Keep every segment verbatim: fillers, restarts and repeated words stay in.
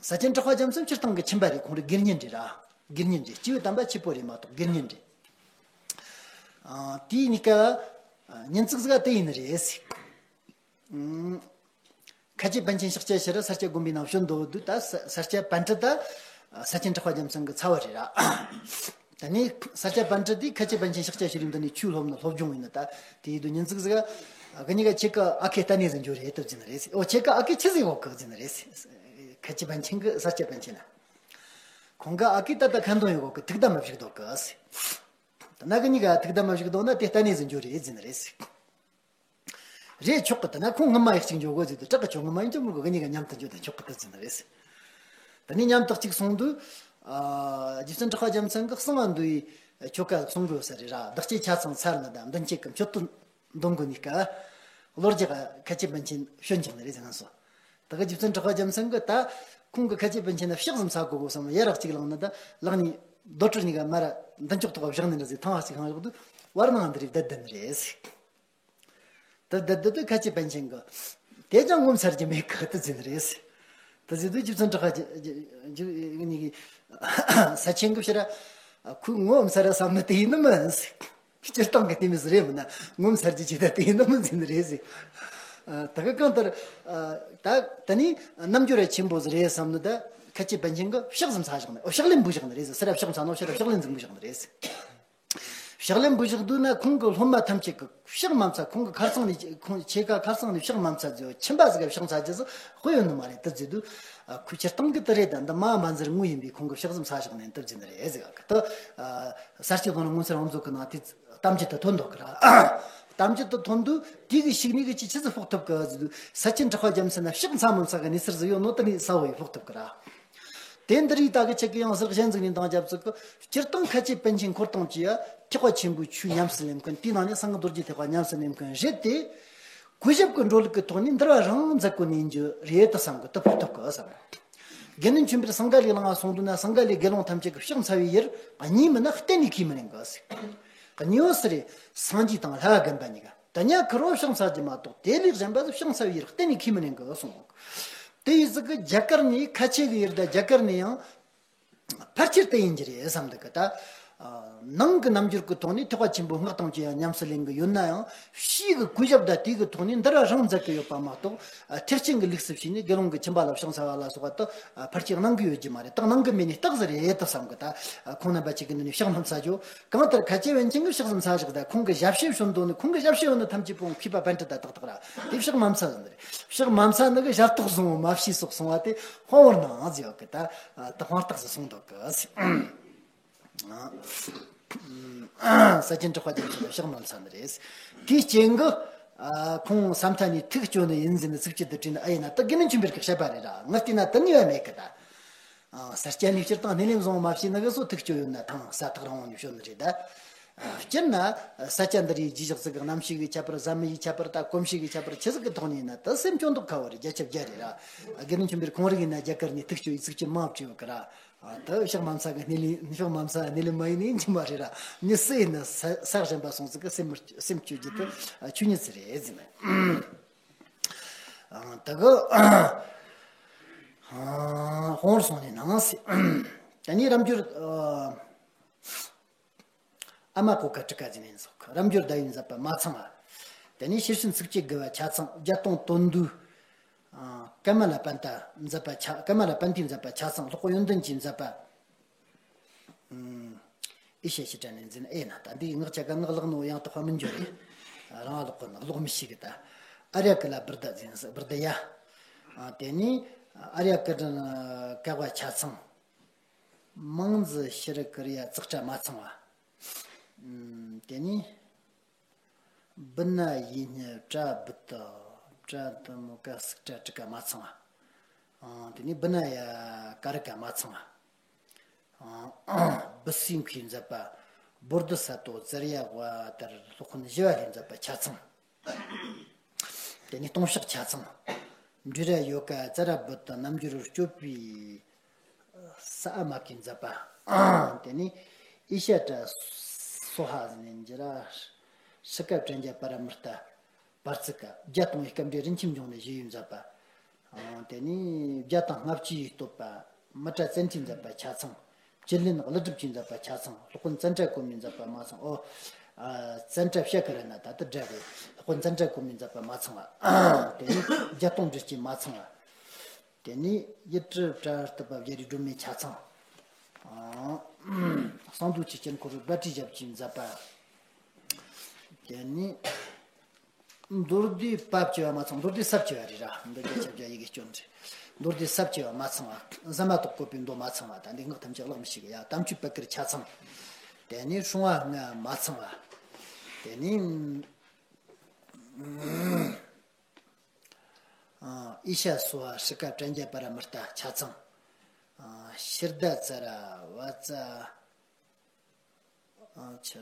ས་ཆེན་གྲགས་པ་རྒྱལ་མཚན་སྤྱིར་བཏང་གི་ཁྱིམ་པ་རེད། ཁོང་རང་དགེ་བསྙེན་རེད་ར། དགེ་བསྙེན་རེད། སྐྱེས་བུ་དམ་པ་ཆེ་པོ་རེད་མ་གཏོགས་དགེ་བསྙེན་རེད། ཨ། དེའི་གཉིས་ཀ་ཉིན་ཙིག་ཟིག་ག་དེ་ཡིན་ནི་རེད། ཨང་། ཁ་ཆེ་པཎ་ཆེན་ཕྱག་རྒྱ་ཕྱིར་ས་སྐྱ་དགོན་པའི་ནང་བྱོན་འདུག་དུས་ད་ས་ས་སྐྱ་པཎྜི་ཏ་ད་ས་ཆེན་གྲགས་པ་རྒྱལ་མཚན་གྱི་ཚ་བ་རེད་ར། ད་ནི་ས་སྐྱ་པཎྜི་ཏས་ཁ་ཆེ་པཎ་ཆེན་ཕྱག་རྒྱ་ཕྱིར་འདི་ནས་ཆོས་སློབ་ནི་སློབ་སྦྱོང་ཡིན་ནི། ད་དེ་ཡིན་དུས་ཉིན་ཙིག་ཟིག་ག་གི་གཉིས་ཀ་ཁྱེད་ཀ་ཨ་ཁེ་ལྟ་ནས་ཟིན་རྒྱུ་རེད་དུ་བརྫིས་ནི་རེད། ཨོ་ཁྱེད་ཀ་ཨ་ཁེ་ཆི་ཟིག་ཡོད་གི་བརྫིས་ནི་རེད། ཁ་ཆེ་པཎ་ཆེན་གྱི་ས་སྐྱ་པཎ་ཆེན་ན། ཁོང་ག་ཨ་ཁེ་ད་ལྟ་ཁ་འདོན་ཡོད་གི་ཐུགས་དམ་མ་བཞུགས་འདུག་གི། ད་ན་གི་གཉིས་ཀ་ཐུགས་དམ་མ་བཞུགས་འདུག་ན་དེ་ལྟ་ནས་ཟིན་རྒྱུ་རེད་བརྫིས་ནི་རེད། རེད་ཆོག་གི། ད་ན་ཁོང་སྔ་མ་ཡི་གཅིག་འཇོག་དགོས་ཟེར་དུས་དྲག་གི་ཆོག་སྔ་མ་ཡིན་ཀྱང་མོ་གི་གཉིས་ཀ་མཉམ་དུ་འཇོག་དང་ཆོག་གི་ད་བརྫིས་ནི་རེད། ད་ནི་མཉམ་དུ་གཅིག་སོང་དུས། ཨ། རྗེ་བཙུན་གྲགས་པ་རྒྱལ་མཚན་གྱི་གསང་བ་འདུས་ཡི་ཆོ་ག་གསུང་གི་ཡོད་ས་རེད་ར། བདག་བསྐྱེད་ཆ་ཚང་ཚར་ནི་དང་མདུན་བསྐྱེད་ཀྱི་མཆོད་རྟེན་འདོན་དགོས་ནི་ཀ། གློ་རྒྱག་ཁ་ཆེ་པཎ་ཆེན་བྱོན་ཀྱང་ནི་རེད་ཟེར་ན་སོ། ད་གི་རྗེ་བཙུན་གྲགས་པ་རྒྱལ་མཚན་གྱི་ད་ཁོང་གི་ཁ་ཆེ་པཎ་ཆེན་ན་ཕྱག་ཙམ་འཚལ་དགོས་དགོས་བསམ་ཡ་རག་གཅིག་ལངས་ནི་ད་ལག་གཉིས་རྡོ་གྲུ་གཉིས་ཀ་མར་མདུན་ཅོག་ཐོག་བཞག་ནི་འདྲ་ཟིག་ཐང་བ་གཅིག་ལངས་ཡོག་དུས་བར་སྣང་འདི་རིགས་བསྡད་བསྡད་ནི་རེད་ཟིག་ད་བསྡད་བསྡད་དུས་ཁ་ཆེ་པཎ་ཆེན་གྱིས་དེ་ཅང་ངོ་མཚར་རྒྱུ་མེད་གི་ད་བརྫིས་ནི་རེད་ཟིག་ད་བརྫིས་དུས་རྗེ་བཙུན་གྲགས་པ་རྒྱ་རྒྱ་རྒྱ་གཉིས་ཀྱིས་ས་ཆེན་གྱི་ཕྱིར་ཁོས་ངོ་མཚར་ར་བསམ་ནི་དེ་ཡིན་ནི་མིན་ཟིག་སྤྱིར་བཏང་གི་ལྟད་མོ་ཟིག་རེད་མིན་ན་ངོ་མཚར་རྒྱུ་ཅིག་ད་དེ་ཡིན་ནི་མིན་ཟེར་ནི་རེད་ཟིག་ཨ། ད་གི་གང་ལྟར། ཨ། ད་ད་ནི་རྣམ་འགྱུར་ར་ཆེན་པོ་ཟིག་རེད་བསམ་ནི་ད་ཁ་ཆེ་པཎ་ཆེན་གྱིས་ཕྱག་ཙམ་འཚལ་བཞག་ནི། ཨོ་ཕྱག་ལེན་འབུལ་བཞག་ནི་རེད་ཟིག་སེ་ར་ཕྱག་འཚལ་ནོ་ཕྱིར་ར་ཕྱག་ལེན་ཟིག་འབུལ་བཞག་ནི་རེད་ཟིག་ཕྱག་ལེན་འབུལ་བཞག་དུས་ན་ཁོང་གི་སློབ་མ་ཐམས་ཅད་ཀྱིས་ཕྱག་མ་འཚལ། ཁོང་གི་ཁར་སང་ནས་ཁོང་ཁྱེད་ཀ་ཁར་སང་ནས་ཕྱག་མ་འཚལ་ཟེར། ཁྱིམ་པ་ཟིག་ག་ཕྱག་འཚལ་རྒྱུ་ཟིག་དཔེ་ཡོད་ནི་མ་རེད་ད་བརྫིས་དུས། ཨ། ཁོས་སྤྱིར་བཏང་གི་དེ་རེད་ད་འདི་མ་མ་འཛེར་ངོ་ཡིན་པས་ཁོང་གིས་ཕྱག་ཙམ་འཚལ་བཞག་ནི་ད་བརྫིས་ནི་རེད་ཟེར་གི་ད། ཨ། ས་སྐྱའི་དོན་ལ་ངོ་མཚར་ཨོམ་བཟོ་གི་ནང་དེ་གཏམ་རྒྱུད་དུ་ཐོན་འདུག་གི་ར། གཏམ་རྒྱུད་དུ་ཐོན་དུས་དེ་གི་ཤུལ་ནས་གི་ཅི་ཆི་ཟིག་ཕོག་ཐུབ་གི་ཟེར་དུས་ས་ཆེན་གྲགས་པ་རྒྱལ་མཚན་ན་ཕྱག་འཚལ་མ་འཚལ་གི་གནས་ཚུལ་ཟིག་ཡོད་ནོ་དེ་ནས་གསལ་བོ་ཡི་ཕོག་ཐུབ་གི་ར། དེ་འདི་རིགས་ད་གི་ཆེད་གི་ཡང་ཟུར་གཞན་ཟིག་ནས་འདང་རྒྱབ་ཚུལ་གི་སྤྱིར་བཏང་ཁ་ཆེ་པཎ་ཆེན་འཁོར་དང་བཅས་ཡ་ཐེག་པ་ཆེན་པོའི་ཆོས་ཉམས་སུ་ལེན་མཁན། དེའི་ནང་ནས་གསང་སྔགས་རྡོ་རྗེ་ཐེག་པ་ཉམས་སུ་ལེན་མཁན་རེད་དེ། གུས་ཞབས་ཀྱི་འགྲོ་ལུགས་ཀྱི་ཐོག་ནས་འདུལ་བ་རང་མཛད་དགོས་ནས་འགྱུར་རེད་དུ་བསམ་གི་དུ་ཕོག་ཐུབ་གི་བསམ། དགེ་འདུན་ཆོས་འཕེལ་སིངྒ་ལའི་གླིང་ང་སོང་དུས་ན་སིངྒ་ལའི་དགེ་སློང་ཐམས་ཅད་ཀྱིས་ཕྱག་འཚལ་བའི་ཡུལ་གཉིས་མིན་ན་གཏན་ནས་ཁས་མི་ལེན་གི་ཟེར། གཉིས་པོ་སུ་རེད། སངས་རྒྱས་དང་ལྷ་དགོན་པ་གཉིས་ཀ་ད་ཉག་ཁུར་བོ་ཕྱག་འཚལ་རྒྱུ་མ་གཏོགས་དེ་ལས་གཞན་པ་ཕྱག་འཚལ་བའི་ཡུལ་གཏན་ནས་ཁས་མི་ལེན་གི་གསུངས། དེ་ཡི་ཟིག་གི་རྒྱ་གར་ནས་ཁ་ཆེ་གི་ཡུལ་ད་རྒྱ་གར་ནས་ཡང་ཕལ་ཆེར་དེ་ཡིན་གྱི་རེད་བསམ་འདུག་གི་ད། ཨ། ནང་གི་རྣམ་འགྱུར་གྱི་ཐོག་ནས་ཐེག་པ་ཆེན་པོའི་སྔགས་དང་བཅས་ཡང་ཉམས་སུ་ལེན་གི་ཡོད་ན་ཡང་ཕྱིའི་གི་གུས་ཞབས་དང་དེའི་གི་ཐོག་ནས་འདུལ་བ་རང་མཛད་གི་ཡོད་པ་མ་གཏོགས། ཨ། ཐེག་ཆེན་གི་ལུགས་སུ་བྱས་ནས་དགེ་སློང་གི་ཁྱིམ་པ་ལ་ཕྱག་འཚལ་བ་ལ་སོགས་པ་དག་ཨ། ཕལ་ཆེར་གནང་གི་ཡོད་ཀྱི་མ་རེད། དག་གནང་གི་མེད་ནས་རྟགས་ཟིག་རེད་དུ་བསམ་གི་ད། ཨ། ཁོང་རྣམ་པ་ཆེ་གི་འདི་ནས་ཕྱག་མ་འཚལ་རྒྱུ། གང་ལྟར་ཁ་ཆེ་པཎ་ཆེན་གྱིས་ཕྱག་ཙམ་འཚལ་བཞག་ད་ཁོང་གི་ཞབས་ཕྱི་བྱོན་དོན་ནི་ཁོང་གི་ཞབས་ཕྱི་ཡོད་ནི་ཐམས་ཅད་པོ་མཁས་པ་པཎྜི་ཏ་ཏག་ཏག་ར། དེ་ཕྱག་མ་འཚལ་ཟིན་རེད། ཕྱག་མ་འཚལ་ནི་གི་ཞབས་ཏོག་བཟང་བོ་མ་བྱས་སོགས་གསུང་བ་དེ་དཔང་བོར་ནའང་ཟེར་ཡོད་གི་ད། ད་དཔང་རྟགས་སུ་གསུངས་འདུག་གི། ས་ཆེན་གྲགས་པ་རྒྱལ་མཚན་ཕྱག་མ་འཚལ་ནི་རེད། དེའི་རྐྱེན་གྱིས། ཨ། ཁོང་ས་མཐའ་ནས་ཐུགས་སྐྱོ་ནི་ཡིན་ཟེར་ནས་ཚིགས་བཅད་དུ་བྲིས་ནི་ཨེ་ཡིན་ན་ད་དགེ་འདུན་ཆོས་འཕེལ་གྱི་བཤད་པ་རེད་ར། ངས་བལྟས་ན་དེ་ནུས་པ་མེད་གི་ད། ཨ། ས་སྐྱ་ནས་སྤྱིར་བཏང་སྣེ་ལེན་བཟང་བོ་མ་བྱས་ནི་གི་སོ་ཐུགས་སྐྱོ་ཡོད་ན་ཐང་ས་ཐག་རིང་བོ་ནས་བྱོན་ནི་རེད་ད། ཨ། སྤྱིར་ན་ས་སྐྱ་འདི་རིགས་རྗེས་བཞག་ཚིག་གི་རྣམ་ཤེས་ཀྱི་ཁྱད་པར་བཟའ་མི་ཡི་ཁྱད་པར་ད་གོམས་གཤིས་ཀྱི་ཁྱད་པར་ཆི་ཟིག་གི་ཐོག་ནས་ཡིན་ན་ད་སེམས་སྐྱོ་མདོག་ཁ་བོ་རེད། རྒྱ་ཁྱབ་རྒྱ་རེད་ར། དགེ་འདུན་ཆོས་འཕེལ་ཁོང་རིགས་ཡིན་ན་རྒྱ་གར་ནས་ཐུགས་སྐྱོ་ཡི་ཚིགས་བཅད་མང་བྲིས་ཡོད་གི་ར། ཨ། ད་ཕྱག་མ་འཚལ་གི་སྣེ་ལེན། ཕྱག་མ་འཚལ་སྣེ་ལེན་མ་ཡིན་ནི་ཡིན་གྱི་མ་རེད་ར། མྱི་སུ་ཡིན་ན་ས་ས་གཞན་པ་སོང་ཚིག་གི་སེམས་སེམས་སྐྱོ་རྒྱུ་དེ་ཆོས་ཉིད་ཟིག་རེད་ཟེར་ནས། ཨ། ད་གི། ཨ། ཧོང་སོང་ནས་ནང་སི། ད་ནི་རབ་འབྱོར། ཨ། ཨ་མ་གོ་ཁ་ཀྲི་ཀ་ཟེར་ནས་སོགས་རབ་འབྱོར་ཟླ་བའི་མཛད་པ་མ་ཚང་བ། དེ་ནས་ཤེར་ཕྱིན་ཚིགས་བཅད་དགུ་པ་ཆ་ཚང་བརྒྱད་སྟོང་དོན་བསྡུས། ཨ། ཀ་མ་ལ་པཎ་ཏ་མཛད་པ་ཆ། ཀ་མ་ལ་པཎ་ཏའི་མཛད་པ་ཆ་ཚང་། ལྷག་པ་ཡོན་ཏན་གྱི་མཛད་པ། ཨུམ། ཨེ་ཤ་ཤི་ཏྲ་ནས་འཛིན་ཨེ་ན་ད་འདིའི་ངག་ཅག་ག་ངག་ལག་ནོ་ཡང་དག་པ་མི་འགྱུར་རེ། རང་ལོག་གི་ནག་ལོག་མི་ཤེས་གི་ད། ཨརྱ་ཀི་ལ་བུརྡ་འཛིན་སི་བུརྡ་ཡ། ཨ། དེ་ནས་ཨརྱ་ཀི་ཏྲ་ཀ་བ་ཆ་ཚང་། མང་ཛི་ཤི་རི་ཀི་རི་ཡ་ཙག་སྒྲ་མ་ཚང་བ། ཨུམ། དེ་ནས། བི་ན་ཡིད་བསྙད་པྲ་བུ་ཏི། པྲ་དི་མུ་ཀ་སིག་ཏྲ་ཀྲི་ཀ་མ་ཚང་བ། ཨང་། དེ་ནས་བི་ན་ཡ་ཀ་རི་ཀ་མ་ཚང་བ། ཨང་། བི་སུ་མཁའི་མཛད་པ། བོ་དྷི་ས་ཏྭ་ཙརྱ་པ་ལྟར་སློབ་དཔོན་ཞི་བ་ལྷའི་མཛད་པ་ཆ་ཚང་། དེ་ནས་ལྟུང་བཤགས་ཆ་ཚང་། འབྲི་ར་ཡོ་ག་ཙ་ར་བུ་ཏི་རྣམ་འགྱུར་སྤྱོད་པའི། ས་ཨ་མ་ཀའི་མཛད་པ། དེ་ནས་ཨེ་ཤ་ཏྲ་སོ་ཧ་ཟེར་ནས་འགྱུར་ར། སི་ཀ་པྲཛྙཱ་པ་ར་མི་ཏྲ། བར་ཚིག་ག་བརྒྱད་སྟོང་བའི་སྐབས་འབྲས་རིན་ཆེན་འབྱུང་གནས་ཞི་བའི་མཛད་པ། དེ་ནས་བརྒྱ་དང་ལྔ་བཅུའི་བསྟོད་པ། མི་ཏྲ་ཙན་དྲིས་མཛད་པ་ཆ་ཚང་། བཅུད་ལེན་ཀླུ་སྒྲུབ་ཀྱིས་མཛད་པ་ཆ་ཚང་། སློབ་དཔོན་ཙནྡྲ་གོ་མིས་མཛད་པ་མ་ཚང་། ཨོ། ཙནྡྲ་བཤད་ཀ་ར་ན་ད་ལྟ་འདྲ་རེད། སློབ་དཔོན་ཙནྡྲ་གོ་མིས་མཛད་པ་མ་ཚང་བ། དེ་ནས་བརྒྱད་སྟོང་འགྲེལ་བཤད་མ་ཚང་བ། དེ་ནས་ཡུལ་གྲུ་བྲལ་བར་བསྟོད་པ་བརྒྱད་རེ་སྒྲོན་མེ་ཆ་ཚང་། གསང་འདུས་ཀྱི་དཀྱིལ་འཁོར་བྷ་ཏྲི་ཞབས་ཀྱིས་མཛད་པ། དེ་ནས་མདོ་སྡེ་པ་བཅུ་བ་མ་ཚང་། མདོ་སྡེ་ས་བཅུ་བ་རེད་ར། མདོ་སྡེ་ཆ་བརྒྱད་ཡི་གེ་སྐྱོན་རེད། མདོ་སྡེ་ས་བཅུ་བ་མ་ཚང་བ། ཟ་མ་ཏོག་བཀོད་པའི་མདོ་མ་ཚང་བ། ད་འདི་སྔགས་ཐམས་ཅད་བཀླག་མི་ཤེས་གི་ཡ། དམ་ཆོས་པད་དཀར་ཆ་ཚང་། དེ་ནས་སྲུང་བ་ལྔ་མ་ཚང་བ། དེ་ནས་ཨ་ཨེ་ཤ་སོ་བ་སྲི་ཀ་པྲཛྙཱ་པཱ་ར་མི་ཏྲ་ཆ་ཚང་། ཨ་ཤི་རྡ་ཙ་ར་བ་ཙ། ཨ་ཆ་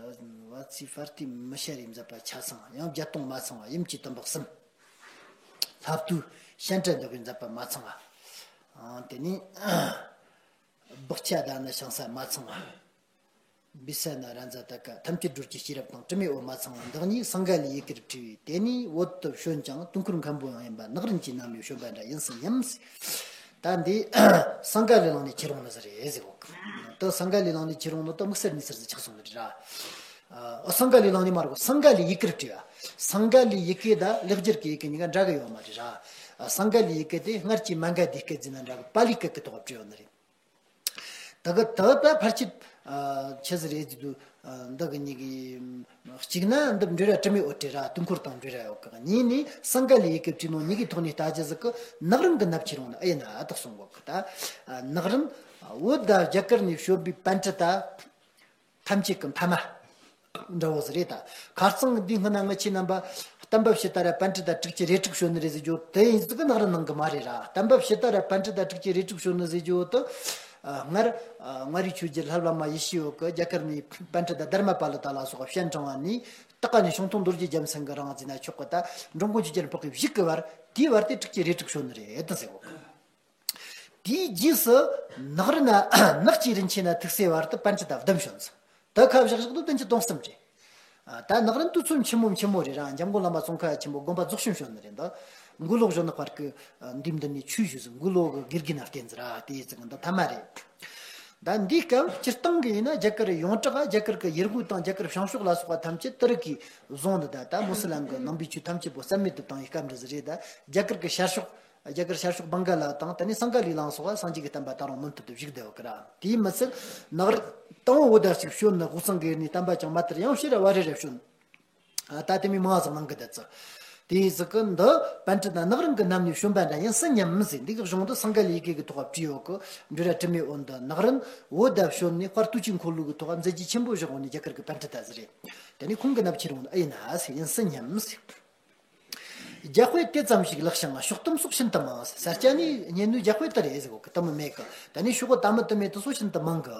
བ་ཙི་ཧྥར་ཏི་མི་ཤ་རེ་མཛད་པ་ཆ་ཚང་། ཡང་བརྒྱད་སྟོང་མ་ཚང་བ། ཡུམ་གྱི་དམ་པ་གསུམ། ལྷ་བཏུལ་ཤན་ཏྲ་འདོད་པས་མཛད་པ་མ་ཚང་བ། ཨ་དེ་ནས་བག་ཆགས་དག་ན་ཞིང་ས་མ་ཚང་བ། བི་ས་ན་ར་ཛ་ཏ་ཀ་ཐམས་ཅད་སྒྲོལ་གྱི་ཤེས་རབ་དང་དྲི་མེད་འོད་མ་ཚང་བ་འདི་གཉིས་སིངྒ་ལའི་ཡི་གེར་བྲིས་པས། དེ་ནས་འོད་དུ་བྱོན་ཀྱང་དུས་འཁོར་མཁན་པོ་ཡང་ཡིན་པ་ནག་རིན་གྱིས་བསྣམས་ནས་བྱོན་པ་འདྲ་ཡིན་སྲིད་སྙམ། ད་འདི་སིངྒ་ལའི་གླིང་ནས་ཁྱེར་འོང་ནི་ཟིག་རེད་ཟེར་གོ། ད་སིངྒ་ལའི་གླིང་ནས་ཁྱེར་འོང་ནི་ད་དམིགས་བསལ་གནས་ཚུལ་ཟིག་ཆགས་སོང་ནི་རེད་ར། ཨ་སིངྒ་ལའི་གླིང་ནས་མ་རེད་གོ། སིངྒ་ལའི་ཡི་གེར་བྲིས་པ། སིངྒ་ལའི་ཡི་གེ་དང་ལེགས་སྦྱར་གྱི་ཡི་གེ་གཉིས་ཀ་འདྲ་གི་ཡོད་མ་རེད་ར། ཨ་སིངྒ་ལའི་ཡི་གེ་དེ་སྔར་གྱི་མ་ག་དྷའི་སྐད་ཟེར་ན་འདྲ་གི་པཱ་ལིའི་སྐད་ཀྱི་ཐོག་བྲིས་ཡོད་ནི་རེད། ད་གི་ད་ད་ཕལ་ཆེར་ཨ་ཆི་ཟིག་རེད་ཟེར་དུས། ཨ་འདི་གི་གཉིས་ཀྱི་གཅིག་ན་འདི་འབྲི་ར་དྲི་མེད་འོད་བྲིས་ར། དུས་འཁོར་དང་འབྲི་ར་ཡོད་གི། གཉིས་ནི་སིངྒ་ལའི་ཡི་གེ་བྲིས་ནོ་གཉིས་ཀའི་ཐོག་ནས་ལྟ་རྒྱུ་ཟིག་གི་ནག་རིམ་གི་ནབ་ཁྱེར་འོང་ནི་ཨེ་ཡིན་ན་ཨ་ཐག་སོང་གོ་གི། ད་ནག་རིམ་བོད་དང་རྒྱ་གར་ནས་བྱོན་པའི་པཎྜི་ཏ་ཐམས་ཅད་ཀྱི་ཕ་མ་འདྲ་བོ་ཟིག་རེད། ད་ཁ་རྩང་གི་འདི་སྔ་ན་ང་ཆེ་རྣམ་པ་བསྟན་པ་ཕྱི་དར་ར་པཎྜི་ཏ་དྲུག་ཅུ་རེ་དྲུག་བྱོན་ནི་རེད་ཟེར་རྒྱུ་དེ་ཡིན་ཟིག་གི་ནག་རིམ་ནང་གི་མ་རེད་ར། བསྟན་པ་ཕྱི་དར་ར་པཎྜི་ཏ་དྲུག་ཅུ་རེ་དྲུག་བྱོན་ནི་ཟེར་རྒྱུ་དེ། ཨ་སྔར་ཨ་མངའ་རིས་ཆོས་རྒྱལ་ལྷ་བླ་མ་ཡེ་ཤེས་འོད་ཀྱིས་རྒྱ་གར་ནས་པཎྜི་ཏ་དྷརྨ་པཱ་ལི་ཏ་ལ་སོགས་པ་བཤད་དྲངས་པ་ནས། སྟག་ནས་ཤིང་སྟོང་རྡོ་རྗེ་རྒྱལ་མཚན་གྱི་རིང་ཟེར་ན་ཆོག་གི། ད་འགྲོ་མགོན་ཆོས་རྒྱལ་འཕགས་པའི་བཞུགས་ཀྱི་བར། དེའི་བར་དེ་དྲུག་ཅུ་རེ་དྲུག་བྱོན་ནི་རེད་ད་ཟེར་གོ། དེའི་རྗེས་སུ་ནག་རི་ན་ནག་ཅིག་རིན་ཆེན་ན་ཐུག་སའི་བར་དུ་པཎྜི་ཏ་བདུན་བྱོན་ཟིག། ད་ཁ་བཞག་བཞག་ཏུ་བདུན་ཅུ་དོན་གསུམ་རེད། ཨ་ད་ནག་རི་དུས་ཚོད་ཆེན་མོ་ཆེན་མོ་རེད་ར། འཇམ་མགོན་བླ་མ་ཙོང་ཁ་ཆེན་པོ་དགོན་པ་རྫོགས་ཤིང་བྱོན་ནི་རེད་འདུག། མགོ་ལོག་བཞོན་ནི་བར་གི་ཨ་འདི་འདི་ནས་ཆོས་ཞུ་ཟིག། མགོ་ལོག་གི་དགེ་རྒན་ན་བསྟེན་ཟིག་ར། དེ་ཡི་ཚིག་འདི་ཐ་མ་རེད། ད་འདིའི་སྐབས་སྤྱིར་བཏང་གི་ཡིན་ན་རྒྱ་གར་ཡོངས་གྲགས། རྒྱ་གར་གི་ཡུལ་དངོས་དང་རྒྱ་གར་བྱང་ཕྱོགས་ལ་སོགས་པ་ཐམས་ཅད་ཏུ་རིག་གིས་བཟུང་ནི། ད་ད་མུ་སི་ལམ་གི་ནང་པའི་ཆོས་ཐམས་ཅད་པོ་རྩ་མེད་དུ་བཏང་བའི་སྐབས་འདྲ་ཟིག་རེད། ད་རྒྱ་གར་གི་ཤར་ཕྱོགས། རྒྱ་གར་ཤར་ཕྱོགས་བང་ག་ལ་དང་། དེ་ནས་སིངྒ་ལའི་གླིང་སོགས་སངས་རྒྱས་ཀྱི་བསྟན་པ་ད་རུང་མུ་མཐུད་དུ་བཞུགས་བསྡད་ཡོད་གི་ར། དེའི་མི་ཚད་ནག་རི་དང་བོ་བོད་ཟླ་གཅིག་བྱོན་ནི། འོ་ཙང་གི་ནས་བསྟན་པ་ཅང་མ་དར་ཡང་ཕྱིར་ར་བ་རེ་རེ་བྱོན། ཨ་ད་དེ་མོ་མང་ཟིག་གནང་གི་བསྡད་ཙི། དེའི་ཟིག་གི་འདི་པཎྜི་ཏ་ནག་རིམ་གི་ནམ་ནས་བྱོན་པ་འདྲ་ཡིན་སྲིད་སྙམ་ཟིག། འདི་གི་གཞུང་འདི་སིངྒ་ལའི་ཡི་གེ་གི་ཐོག་བྲིས་ཡོད་གི། འབྲི་ར་དྲི་མེད་འོད་འདི་ནག་རིམ་བོད་ཟླ་བྱོན་ནས་དཔལ་དུས་ཀྱི་འཁོར་ལོ་གི་ཐོག་མཛད་རྗེས་ཆེན་པོ་བཞག་འོང་ནི་རྒྱ་གར་གི་པཎྜི་ཏ་ཟིག་རེད། དེ་ནས་ཁོང་གི་ནབ་ཁྱེར་འོང་ནི་ཨེ་ཡིན་ན་ཟིག། ཡིན་སྲིད་སྙམ་ཟིག། རྒྱ་དཔེ་དེ་ཙམ་ཞིག་ལེགས་ཤིང་ཕྱོགས་གཏམ་སོགས་ཤིན་ཏུ་མང་། ས་སྐྱ་ནས་རྙེད་ནོའི་རྒྱ་དཔེ་དེ་རེད་ཟེར་གོ་གི། དེ་མོ་མེད་གི། ད་ནི་ཤོག་གུ་དེ་མོ་དེ་མེད་དེ་སོགས་ཤིན་ཏུ་མང་གི།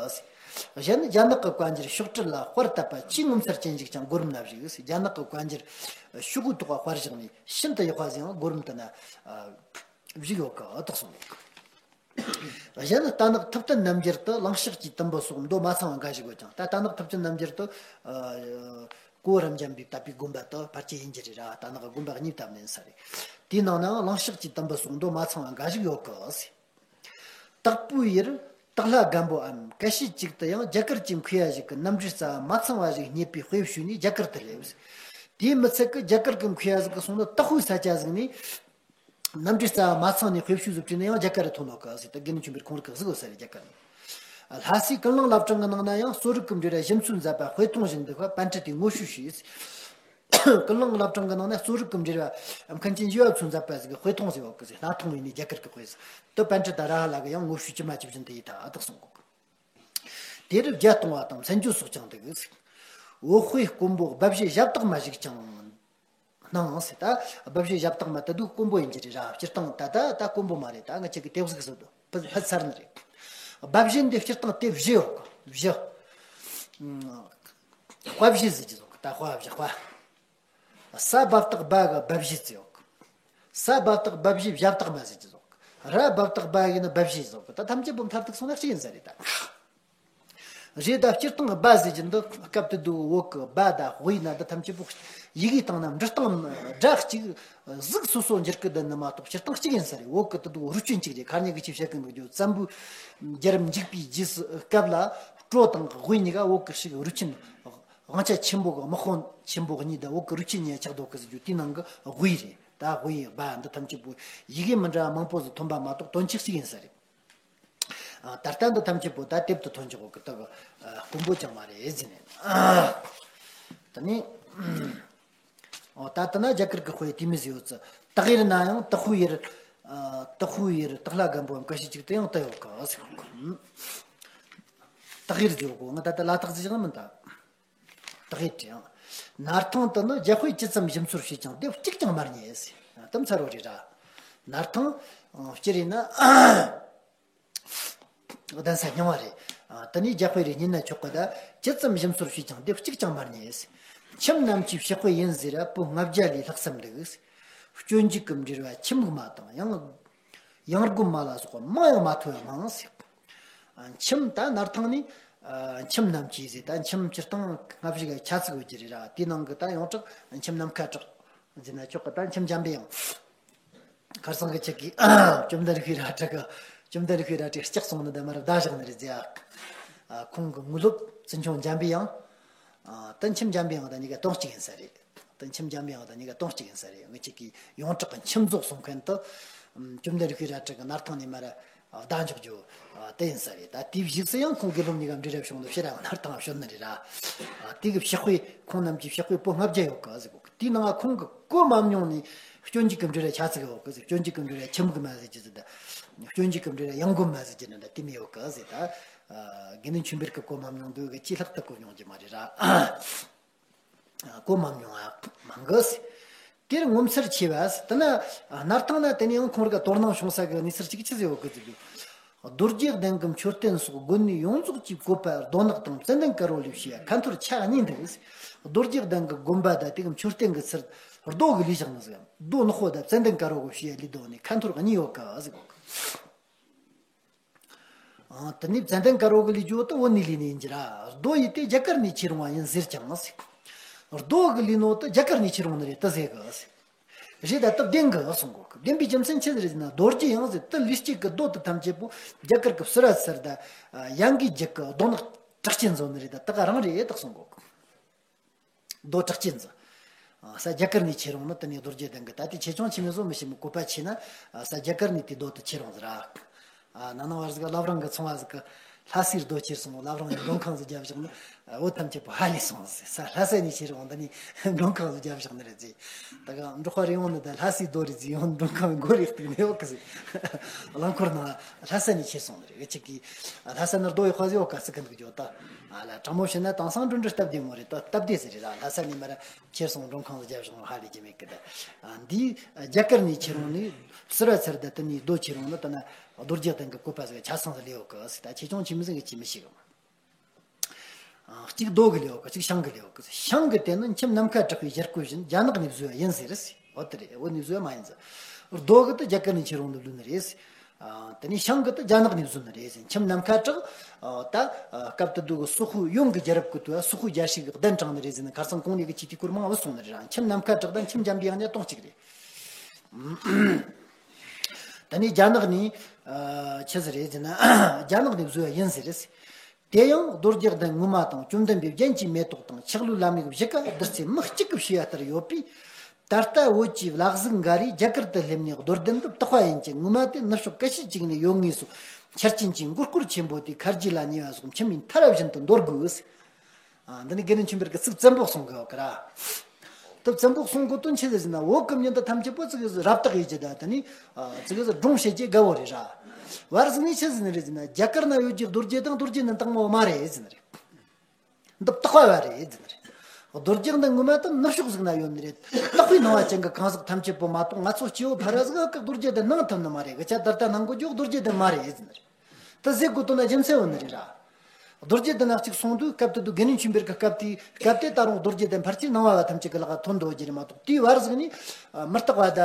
གཞན་ནི་རྒྱ་ནག་གི་བཀའ་འགྱུར་ཕྱོགས་བྲིས་ལ་དཔར་བཏབ་པ་ཆེས་ངོ་མཚར་ཅན་ཞིག་ཀྱང་གོ་རིམ་ན་བཞུགས། རྒྱ་ནག་གི་བཀའ་འགྱུར་ཤོག་གུའི་ཐོག་དཔར་བཞག་ནས་ཤིན་ཏུ་ཡག་པ་ཟིག་ཡང་གོ་རིམ་དེ་ན་བཞུགས་ཡོད་གི་ཨ་ཐག་སོང་། གཞན་རྟ་ནག་ཐུབ་བསྟན་རྣམ་འགྱུར་དུ་གླིང་ཕྱོགས་ཀྱི་དུམ་བུ་སོགས་མདོ་མ་ཚང་བ་འགའ་ཞིག་ཡོད་ཀྱང་། ད་རྟ་ནག་ཐུབ་བསྟན་རྣམ་འགྱུར་དུ་ཨ་གོ་རབ་འབྱམས་པས་བཏབ་པའི་དགོན་པ་དུ་ཕལ་ཆེར་ཡིན་རྒྱུ་རེད་ར། རྟ་ནག་དགོན་པ་གཉིས་བཏབ་ནས་ས་རེད། དེའི་ནང་ནའང་གླིང་ཕྱོགས་ཀྱི་དུམ་བུ་སོགས་མདོ་མ་ཚང་བ་འགའ་ཞིག་ཡོད་གི། དྭགས་པོའི་ཡུལ་སྟག་ལྷ་སྒམ་པོའམ་ཀ་ཤི་ཅིག་ཏུ་ཡང་རྒྱ་གར་གྱི་མཁས་པ་ཞིག་གིས་རྣམ་འགྲེལ་རྩ་བ་མ་ཚང་བ་ཞིག་རྙེད་པའི་དཔེ་བྱུས་ནས་རྒྱ་གར་དུ་སླེབས། དེའི་མི་ཚད་ཀྱི་རྒྱ་གར་གྱི་མཁས་པ་ཞིག་གིས་སོང་ན་དྭགས་པོའི་ས་ཆ་ཟིག་ནས། རྣམ་འགྲེལ་རྩ་བ་མ་ཚང་ནས་དཔེ་བཤུས་ཟིག་བྲིས་ན་ཡང་རྒྱ་གར་རུ་ཐོན་ནོ་གི་ཟེར། ད་དགེ་འདུན་ཆོས་འཕེལ་ཁོང་རང་གིས་གཟིགས་ཡོད་ས་རེད། རྒྱ་གར་ནས། ལྷ་སའི་ཀུན་གླེང་བླ་བྲང་གི་ནང་ན་ཡང་གསོ་རིག་གི་འབྲེལ་བ་ཞིབ་འཚོལ་མཛད་པ་དཔེ་ཐུང་ཞིག་འདུག་པ་པཎྜི་ཏས་ངོ་བཤུས་ཤིག། ཀུན་གླེང་བླ་བྲང་གི་ནང་ན་གསོ་རིག་གི་འབྲེལ་བ་མཁན་ཆེན་ཡེ་ཤེས་མཚོ་མཛད་པ་ཟིག་གི་དཔེ་ཐུང་ཟིག་ཡོད་གི་ཟེར། སྣ་ཐུང་ཡིན་ནི་རྒྱ་གར་གི་དཔེ་ཟིག། དེ་པཎྜི་ཏ་ར་ཧ་ལ་གིས་ཡང་ངོ་བཤུས་ཇི་མ་ཇི་བཞིན་དུ་ཡིས་ད་ཨ་ཐག་སོང་གོ་གི། དེ་རུ་བརྒྱད་སྟོང་བ་དང་མཚན་བརྗོད་སོགས་ཀྱང་འདུག་ཟེར། འོད་དཔེ་དཀོན་པོ་སྦ་བཞེད་ཞབས་བཏགས་མ་ཞིག་ཀྱང་། སྣང་ཟེར། ད་སྦ་བཞེད་ཞབས་བཏགས་མ་དེ་དུས་དཀོན་པོ་ཡིན་གྱི་རེད་ར། སྤྱིར་བཏང་ད་ད་ད་དཀོན་པོ་མ་རེད། ད་ང་ཅག་གི་དེབ་གཟུགས་སུ་ཕུད་ཚར་ནི་རེད། སྦ་བཞེད་འདི་སྤྱིར་བཏང་དེ་བཞི་ཡོད་གི། བཞི། དཔའ་བཞེད་ཟེར་གྱི་ཟོ་གི། ད་དཔའ་བཞི་དཔའ། ས་སྦ་བཏགས་སྦ་གི་སྦ་བཞེད་ཟེར་ཡོད་གི། ས་སྦ་བཏགས་སྦ་བཞེད་ཞབས་བཏགས་མ་ཟེར་གྱི་ཟོ་གི། ར་སྦ་བཏགས་སྦ་ཡིན་ན་སྦ་བཞེད་ཟོ་གི། ད་ཐམས་ཅད་པོ་མཐར་ཐུག་སོང་ན་གཅིག་ཡིན་ས་རེད་ད། རེད། ད་སྤྱིར་བཏང་གི་སྦ་ཟེར་གྱི་འདི་སྐབས་དེ་དུས་བོད་གི་སྦ་དང་དབུས་ན་འདི་ཐམས་ཅད་པོ་ཡི་གེ་བཏང་ན་འབྲི་སྟངས་སྒྲ་གཅིག་གཟུགས་སོ་སོ་འགྱུར་གི་བསྡད་ནི་མ་གཏོགས་སྤྱིར་བཏང་གཅིག་ཡིན་ས་རེད། བོད་གི་དེ་དུས་རུས་ཆེན་གཅིག་རེད། ཁ་ཉིན་གི་ཆེ་བཤད་གི་འདུག་རྒྱུ་བཙན་པོའི་རྒྱལ་རབས་འཇིག་པའི་རྗེས་སུ་སྐབས་ལ་སྤྲོ་དང་དབུས་གཉིས་ཀ་བོད་གི་ཞིག་རུས་ཆེན། དབང་ཆ་ཆེན་པོ་གི་དམག་དཔོན་ཆེན་པོ་གཉིས་དང་བོད་གི་རུས་ཆེན་གཉིས་ཆགས་འདུག་གི་ཟེར་རྒྱུ་དེའི་ནང་གི་དབུས་རེད། ད་དབུས་སྦ་འདི་ཐམས་ཅད་པོ་ཡི་གེ་མི་འདྲ་བ་མང་པོ་ཟིག་ཐོན་པ་མ་གཏོགས་དོན་གཅིག་གཅིག་ཡིན་ས་རེད། ཨ། ད་ལྟ་འདི་ཐམས་ཅད་པོ་ད་དེབ་ཏུ་ཐོན་ཆོག་གི། ད་གི་ཨ་དཀོན་པོ་ཅང་མ་རེད་ཟེར་ནས། ཨ། ད་ནི། ཨོ། ད་ལྟ་ན་རྒྱ་གར་གི་དཔེ་དེ་མི་ཟེར་ཡོད་ཙི། དག་ཡེར་ན་ཡང་དག་ཧུ་ཡེར། ཨ། དག་ཧུ་ཡེར་དག་ལྷ་སྒམ་པོའམ་ག་ཤེད་ཅིག་ཏུ་ཡང་ད་ཡོད་གི་ཟེར་གི། དག་ཡེར་ཟེར་གོ་ང་ད་ལྟ་ལ་དག་ཟེར་ཞིག་མིན་ད། དག་ཡེར་དྲན། སྣར་ཐང་དུ་ནི་རྒྱ་དཔེ་ཇི་ཙམ་ཞིབ་འཚོལ་བྱས་ཀྱང་དེབ་གཅིག་ཀྱང་མ་རྙེད་ཟེར། དེ་མཚར་བོ་རེད་ར། སྣར་ཐང་། ཨང་། སྤྱིར་ཡིན་ན། གདན་ས་རྙིང་བ་རེད། ཨ། དེ་ནས་རྒྱ་དཔེ་རེ་རྙེད་ན་ཆོག་གི། ད་ཇི་ཙམ་ཞིབ་འཚོལ་བྱས་ཀྱང་དེབ་གཅིག་ཀྱང་མ་རྙེད། ཁྱིམ་རྣམས་ཀྱི་ཕྱག་དཔེ་ཡིན་ཟེར་ར་པོད་ལྔ་བརྒྱ་ལས་ལྷག་ཙམ་འདུག། སྤྱོད་འཇུག་གི་འགྲེལ་བ་ཁྱིམ་གི་མ་དང་ཡང་། ཡང་སྒོམ་མ་ལ་སོགས་པ་མང་ཡང་མ་ཐོས་པ་མང་ཟེར། ཨ། ཁྱིམ་ད་སྣར་ཐང་ནས། ཨ། ཁྱིམ་རྣམས་ཀྱི་ཟེར། ད་ཁྱིམ་སྤྱིར་བཏང་སྔ་ཕྱི་གི་ཆ་ཚིག་ཡོད་ཀྱི་རེད་ར། དེའི་ནང་གི་ད་ཡོངས་གྲགས་ཁྱིམ་ནམ་མཁའ་གྲགས་ཟེར་ན་ཆོག་གི། ད་ཁྱིམ་འཇམ་པའི་དབྱངས། ཁར་སང་གི་ཆེད་ཀྱི་བཅོམ་ལྡན་ཁོས་ར་ཏྲ་གི། བཅོམ་ལྡན་ཁོས་ར་ཏྲ་ལྕགས་སོང་ནི་ད་མར་བདག་བཞག་ནི་རེད་ཟེར། ཨ། ཁོང་གི་དངོས་སློབ་བཙུན་ཆུང་འཇམ་པའི་དབྱངས། ཨ། ད་ཁྱིམ་འཇམ་པའི་དབྱངས་དང་གཉིས་ཀ་དོན་གཅིག་ཡིན་ས་རེད། ད་ཁྱིམ་འཇམ་པའི་དབྱངས་དང་གཉིས་ཀ་དོན་གཅིག་ཡིན་ས་རེད། ངེད་ཅག་གི་ཡོངས་གྲགས་ཀྱི་ཁྱིམ་རྫོགས་གསུང་མཁན་དུ། བཅོམ་ལྡན་ཁོས་ར་ཏྲ་གི་སྣར་ཐང་ནས་མར་བདག་འཇོག་རྒྱུ་དེ་ཡིན་ས་རེད། ད་དེའི་གཞུག་སུ་ཡང་ཁོང་དགེ་སློབ་གཉིས་ཀ་འབྲི་ར་བྱུང་ནི་ཕྱིར་ར་སྣར་ཐང་བྱོན་ནི་རེད་ར། དེ་གི་ཕྱག་དཔེ་ཁོང་རྣམས་ཀྱི་ཕྱག་དཔེ་པོད་ལྔ་བརྒྱ་ཡོད་གི་ཟེར་གོ། དེའི་ནང་ཁོང་གི་གོ་མ་མྱོང་ནི་སྤྱོད་འཇུག་གི་འགྲེལ་བ་ཆ་ཚིག་ཡོད་གི་ཟེར། སྤྱོད་འཇུག་གི་འགྲེལ་བ་ཁྱིམ་གི་མ་ཟེར་གྱི་ཟེར། ད་སྤྱོད་འཇུག་གི་འགྲེལ་བ་ཡང་སྒོམ་མ་ཟེར་གྱི་ཟེར། ད་དེ་མི་ཡོད་གི་ཟེར། ད་དགེ་འདུན་ཆོས་འཕེལ་གི་གོ་མ་མྱོང་དུས་གི་ཅི་ལྷག་ཏུ་གོ་མྱོང་གི་མ་རེད་ར། གོ་མ་མྱོང་ཨ་མང་གི་ཟེར། དེར་ངོ་མཚར་ཆེ་བ་ཟེར། དེ་ན་སྣར་ཐང་ན་དེ་ནས་ཡང་ཁོང་ར་གི་དོ་སྣང་བྱུང་ས་གི་གནས་ཚུལ་གཅིག་ཅི་ཟེར་ཡོད་གི་ཟེར་དུས། རྡོ་རྗེ་གདན་གྱི་མཆོད་རྟེན་སོགས་དགོན་གནས་ཡོངས་རྫོགས་ཀྱི་བཀོད་པ་རྡོ་ནག་དང་ཙན་དན་དཀར་པོ་ལས་བྱས་ཁ་འཐོར་ཆ་གཉིས་འདུག། རྡོ་རྗེ་གདན་གྱི་དགོན་པ་དང་དེ་གི་མཆོད་རྟེན་གྱི་ཚུལ་རྡོ་གི་ལས་བཞག་ནི་ཟིག། རྡོ་ནག་པོ་དང་ཙན་དན་དཀར་པོ་གི་བྱས་ལས་རྡོ་ནི་ཁ་འཐོར་གཉིས་ཡོད་གི་ཟེར་གོ་གི། ཨང་། དེ་ནས་ཙན་དན་དཀར་པོ་གི་ལས་རྒྱུ་དེ་བོད་ནས་ལས་ནི་ཡིན་གྱི་ར། རྡོ་ཡི་དེ་རྒྱ་གར་ནས་ཁྱེར་འོང་བ་ཡིན་ཟེར་ཀྱང་ཟེར། རྡོ་གི་ལས་ནོ་དེ་རྒྱ་གར་ནས་ཁྱེར་འོང་ནི་རེད་དེ་ཟེར་གི་ཟེར། རེད་ད་སྟབས་བདེན་གི་གསུང་གོ་གི། བདེན་པའི་རྒྱུ་མཚན་ཆི་ཟིག་རེད་ཟེར་ན། རྡོ་རྗེ་ཡང་ཟེར་དེ་ལུས་སྐྱེས་གི་རྡོ་དེ་ཐམས་ཅད་པོ་རྒྱ་གར་གི་བསིལ་བ་ཚལ་དང་ཡན་གི་རྒྱུད་གི་རྡོ་ནག་གྲགས་ཅན་བཟོ་ནི་རེད། ད་དེ་ག་རང་རེད་ད་གསུང་གོ་གི། རྡོ་གྲགས་ཅན་ཟེར། ས་རྒྱ་གར་ནས་ཁྱེར་འོང་ནི་དེ་ནས་རྡོ་རྗེ་གདན་གི། ད་དེ་ཆེ་ཆུང་ཆི་མོ་ཟིག་མི་ཤེས་མོ། བཀོད་པ་ཆེ་ན་ས་རྒྱ་གར་ནས་དེ་རྡོ་དེ་ཁྱེར་འོང་ཟེར་ར། ཨ། ན་ནིང་བར་ཟིག་བླ་བྲང་གི་ཚོང་བ་ཟིག་གི་ལྷ་སའི་རྡོ་ཁྱེར་སོང་། བླ་བྲང་གི་མགྲོན་ཁང་ཟིག་བརྒྱབ་བཞག་ནི། ཨ། བོད་ཐམས་ཅད་པོ་ཧ་ལས་སོང་ཟེར། ས་ལྷ་ས་ནས་ཁྱེར་འོང་དེ་ནས་མགྲོན་ཁང་ཟིག་བརྒྱབ་བཞག་ནི་རེད་ཟེར། ད་ག་འབྲོག་པ་རེ་ཡོང་ནི་ད་ལྷ་སའི་རྡོ་རེད་ཟེར། ཡོང་མགྲོན་ཁང་མགོ་རེག་ཐུག་ནས་ཡོད་གི་ཟེར། རླངས་འཁོར་ནང་ལྷ་ས་ནས་ཁྱེར་སོང་ནི་རེད། ཨ་ཅིག་གིས་ལྷ་ས་ནས་རྡོ་ཡོད་ཁ་ཟིག་ཡོད་ག་ཟེར་གི་འདུག་རྒྱུ་ད། ཨ་ལ་དྲང་མོ་བཤད་ན་དེང་སང་འགྲོ་འགྲོ་སྟབས་བདེ་མོ་རེད། ད་སྟབས་བདེ་ཟེར་རེད་ལ། ལྷ་ས་ནས་མར་ཁྱེར་སོང་། མགྲོན་ཁང་ལ་བརྒྱབ་བཞག་ཧ་ལས་ཀྱི་མེད་གི་ད། ཨ། འདི་རྒྱ་གར་ནས་ཁྱེར་འོང་ནི་བསིལ་བ་ཚལ་དང་དེ་ནས་རྡོ་ཁྱེར་འོང་ནི་ད་ན་རྡོ་རྗེ་གདན་གི་བཀོད་པ་ཟིག་ཆ་ཚང་ཟིག་ལས་ཡོད་གི་ཟེར། ད་ཆེ་ཆུང་ཆི་མོ་ཟིག་གི་ཅི་མི་ཤེས་གི། ཨ། གཅིག་རྡོ་གི་ལས་ཡོད་གི། གཅིག་ཤིང་གི་ལས་ཡོད་གི་ཟེར། ཤིང་གི་དེ་ནི་ཁྱིམ་ནམ་མཁའ་གྲགས་པའི་ཞལ་བཀོད་བཞིན་རྒྱ་ནག་ནས་བཟོས་པ་ཡིན་ཟེར་ཟེར། འོ་དེ་རེད། བོད་ནས་བཟོས་པ་མ་ཡིན་ཟེར། རྡོ་གི་དེ་རྒྱ་གར་ནས་ཁྱེར་འོང་ནི་ལུས་ནི་རེད་ཟེར། ཨ། དེ་ནས་ཤིང་གི་དེ་རྒྱ་ནག་ནས་བཟོས་ནི་རེད་ཟེར། ཁྱིམ་ནམ་མཁའ་གྲགས། ཨ། ད་སྐབས་དེ་དུས་གི་སོག་པོའི་ཡོན་གྱི་རྒྱལ་རབས་གི་དུས་སོག་པོའི་རྒྱལ་སྲིད་གི་གདན་དྲངས་ནི་རེད་ཟེར་ནི་ཁར་སང་གོང་ནས་གི་ཆེ་དེ་སྐོར་མང་བོ་གསུངས་ནི་རེད། ཁྱིམ་ནམ་མཁའ་གྲགས་དང་ཁྱིམ་འཇམ་པའི་དབྱངས་གཉིས་དོན་གཅིག་རེད། དེ་ནས་རྒྱ་ནག་ནས། ཨ། ཆི་ཟིག་རེད་ཟེར་ན་རྒྱ་ནག་ནས་བཟོས་པ་ཡིན་ཟེར་རེད་ཟེར། དེ་ཡང་རྡོ་རྗེ་གདན་ངོ་མ་དང་བཅོམ་ལྡན་འདས་རྒྱན་གྱི་མེ་ཏོག་དང་ཆག་ལྷུའི་ལམ་ཡིག་བཞི་ཀ་བསྡུར་ཚེ་མི་གཅིག་གིས་ཕྱེ་བ་ལྟར་ཡོད་པས། ད་ལྟ་བོད་ཀྱི་བླ་གཟུགས་འགའ་རེས་རྒྱ་གར་དུ་སླེབས་ནས་རྡོར་གདན་འདི་བཏགས་པ་ཡིན་གྱི། ངོ་མ་དེ་ནུབ་ཕྱོགས་ཀ་ཤེད་ཅིག་ནས་ཡོད་ངེས་སོ། ཆར་ཅན་གྱི་མགོ་སྐོར་ཆེན་པོ་དེ་ཁ་རྗེ་ལ་ཉེ་བ་སོགས་ཁྱིམ་མིའི་མཐའ་རབ་བཞིན་དུ་འདོར་དགོས། ཨ། འདི་ནི་དགེ་འདུན་ཆོས་འཕེལ་གྱིས་ཚིག་བཙན་པོ་གསུང་གི་ཡོད་གི་ར། དེ་བཙན་པོ་གསུང་གི་དོན་ཆི་ཟིག་ཟེར་ན། བོད་ཀྱི་མྱི་འདི་ཐམས་ཅད་པོ་ཙི་གེ་ཟིག་རབ་བཏགས་ཡེད་རྒྱུ་ད། དེ་ནི། ཨ། ཙི་གེ་ཟིག་སྒྲུང་བཤད་རྒྱུ་དགའ་བོ་རེད་ར། བར་ཟིག་ནས་ཆི་ཟིག་ནི་རེད་ཟེར་ན། རྒྱ་གར་ན་ཡོད་རྒྱུ་རྡོ་རྗེ་གདན་རྡོ་རྗེ་གདན་དང་མོ་མ་རེད་ཟེར་ནི་རེད། འདི་བཏགས་པ་བ་རེད་ཟེར་ནི་རེད། རྡོ་རྗེ་གདན་ངོ་མ་དེ་ནུབ་ཕྱོགས་ཟིག་ན་ཡོད་ནི་རེད། བཏགས་པའི་སྣང་བ་ཅན་གྱི་གང་ཟག་ཐམས་ཅད་པོ་མ་གཏོགས་ང་ཚོ་སྐྱེ་བོ་ཕལ་བ་ཟིག་གིས་རྡོ་རྗེ་གདན་སྣང་ཐུབ་ནི་མ་རེད། གི་ཆ་ད་ལྟ་སྣང་གོ་རྒྱུ་རྡོ་རྗེ་གདན་མ་རེད་ཟེར་ནི་རེད། དེ་ཟེར་དགོས་དོན་ན་རྒྱུ་མཚན་ཡོད་ནི་རེད་ར། རྡོ་རྗེ་གདན་ན་གཅིག་སོང་དུས་སྐབས་དེ་དུས་དགེ་འདུན་ཆོས་འཕེལ་གྱི་སྐབས་དེའི་སྐབས་དེ་ད་རུང་རྡོ་རྗེ་གདན་ཕལ་ཆེར་སྣང་བ་བ་ཐམས་ཅད་ཀྱི་ལག་ཐོན་འགྲོ་རྒྱུ་རེད་མ་གཏོགས། དེའི་བར་ཟིག་ནས་མི་རྟག་པ་ད་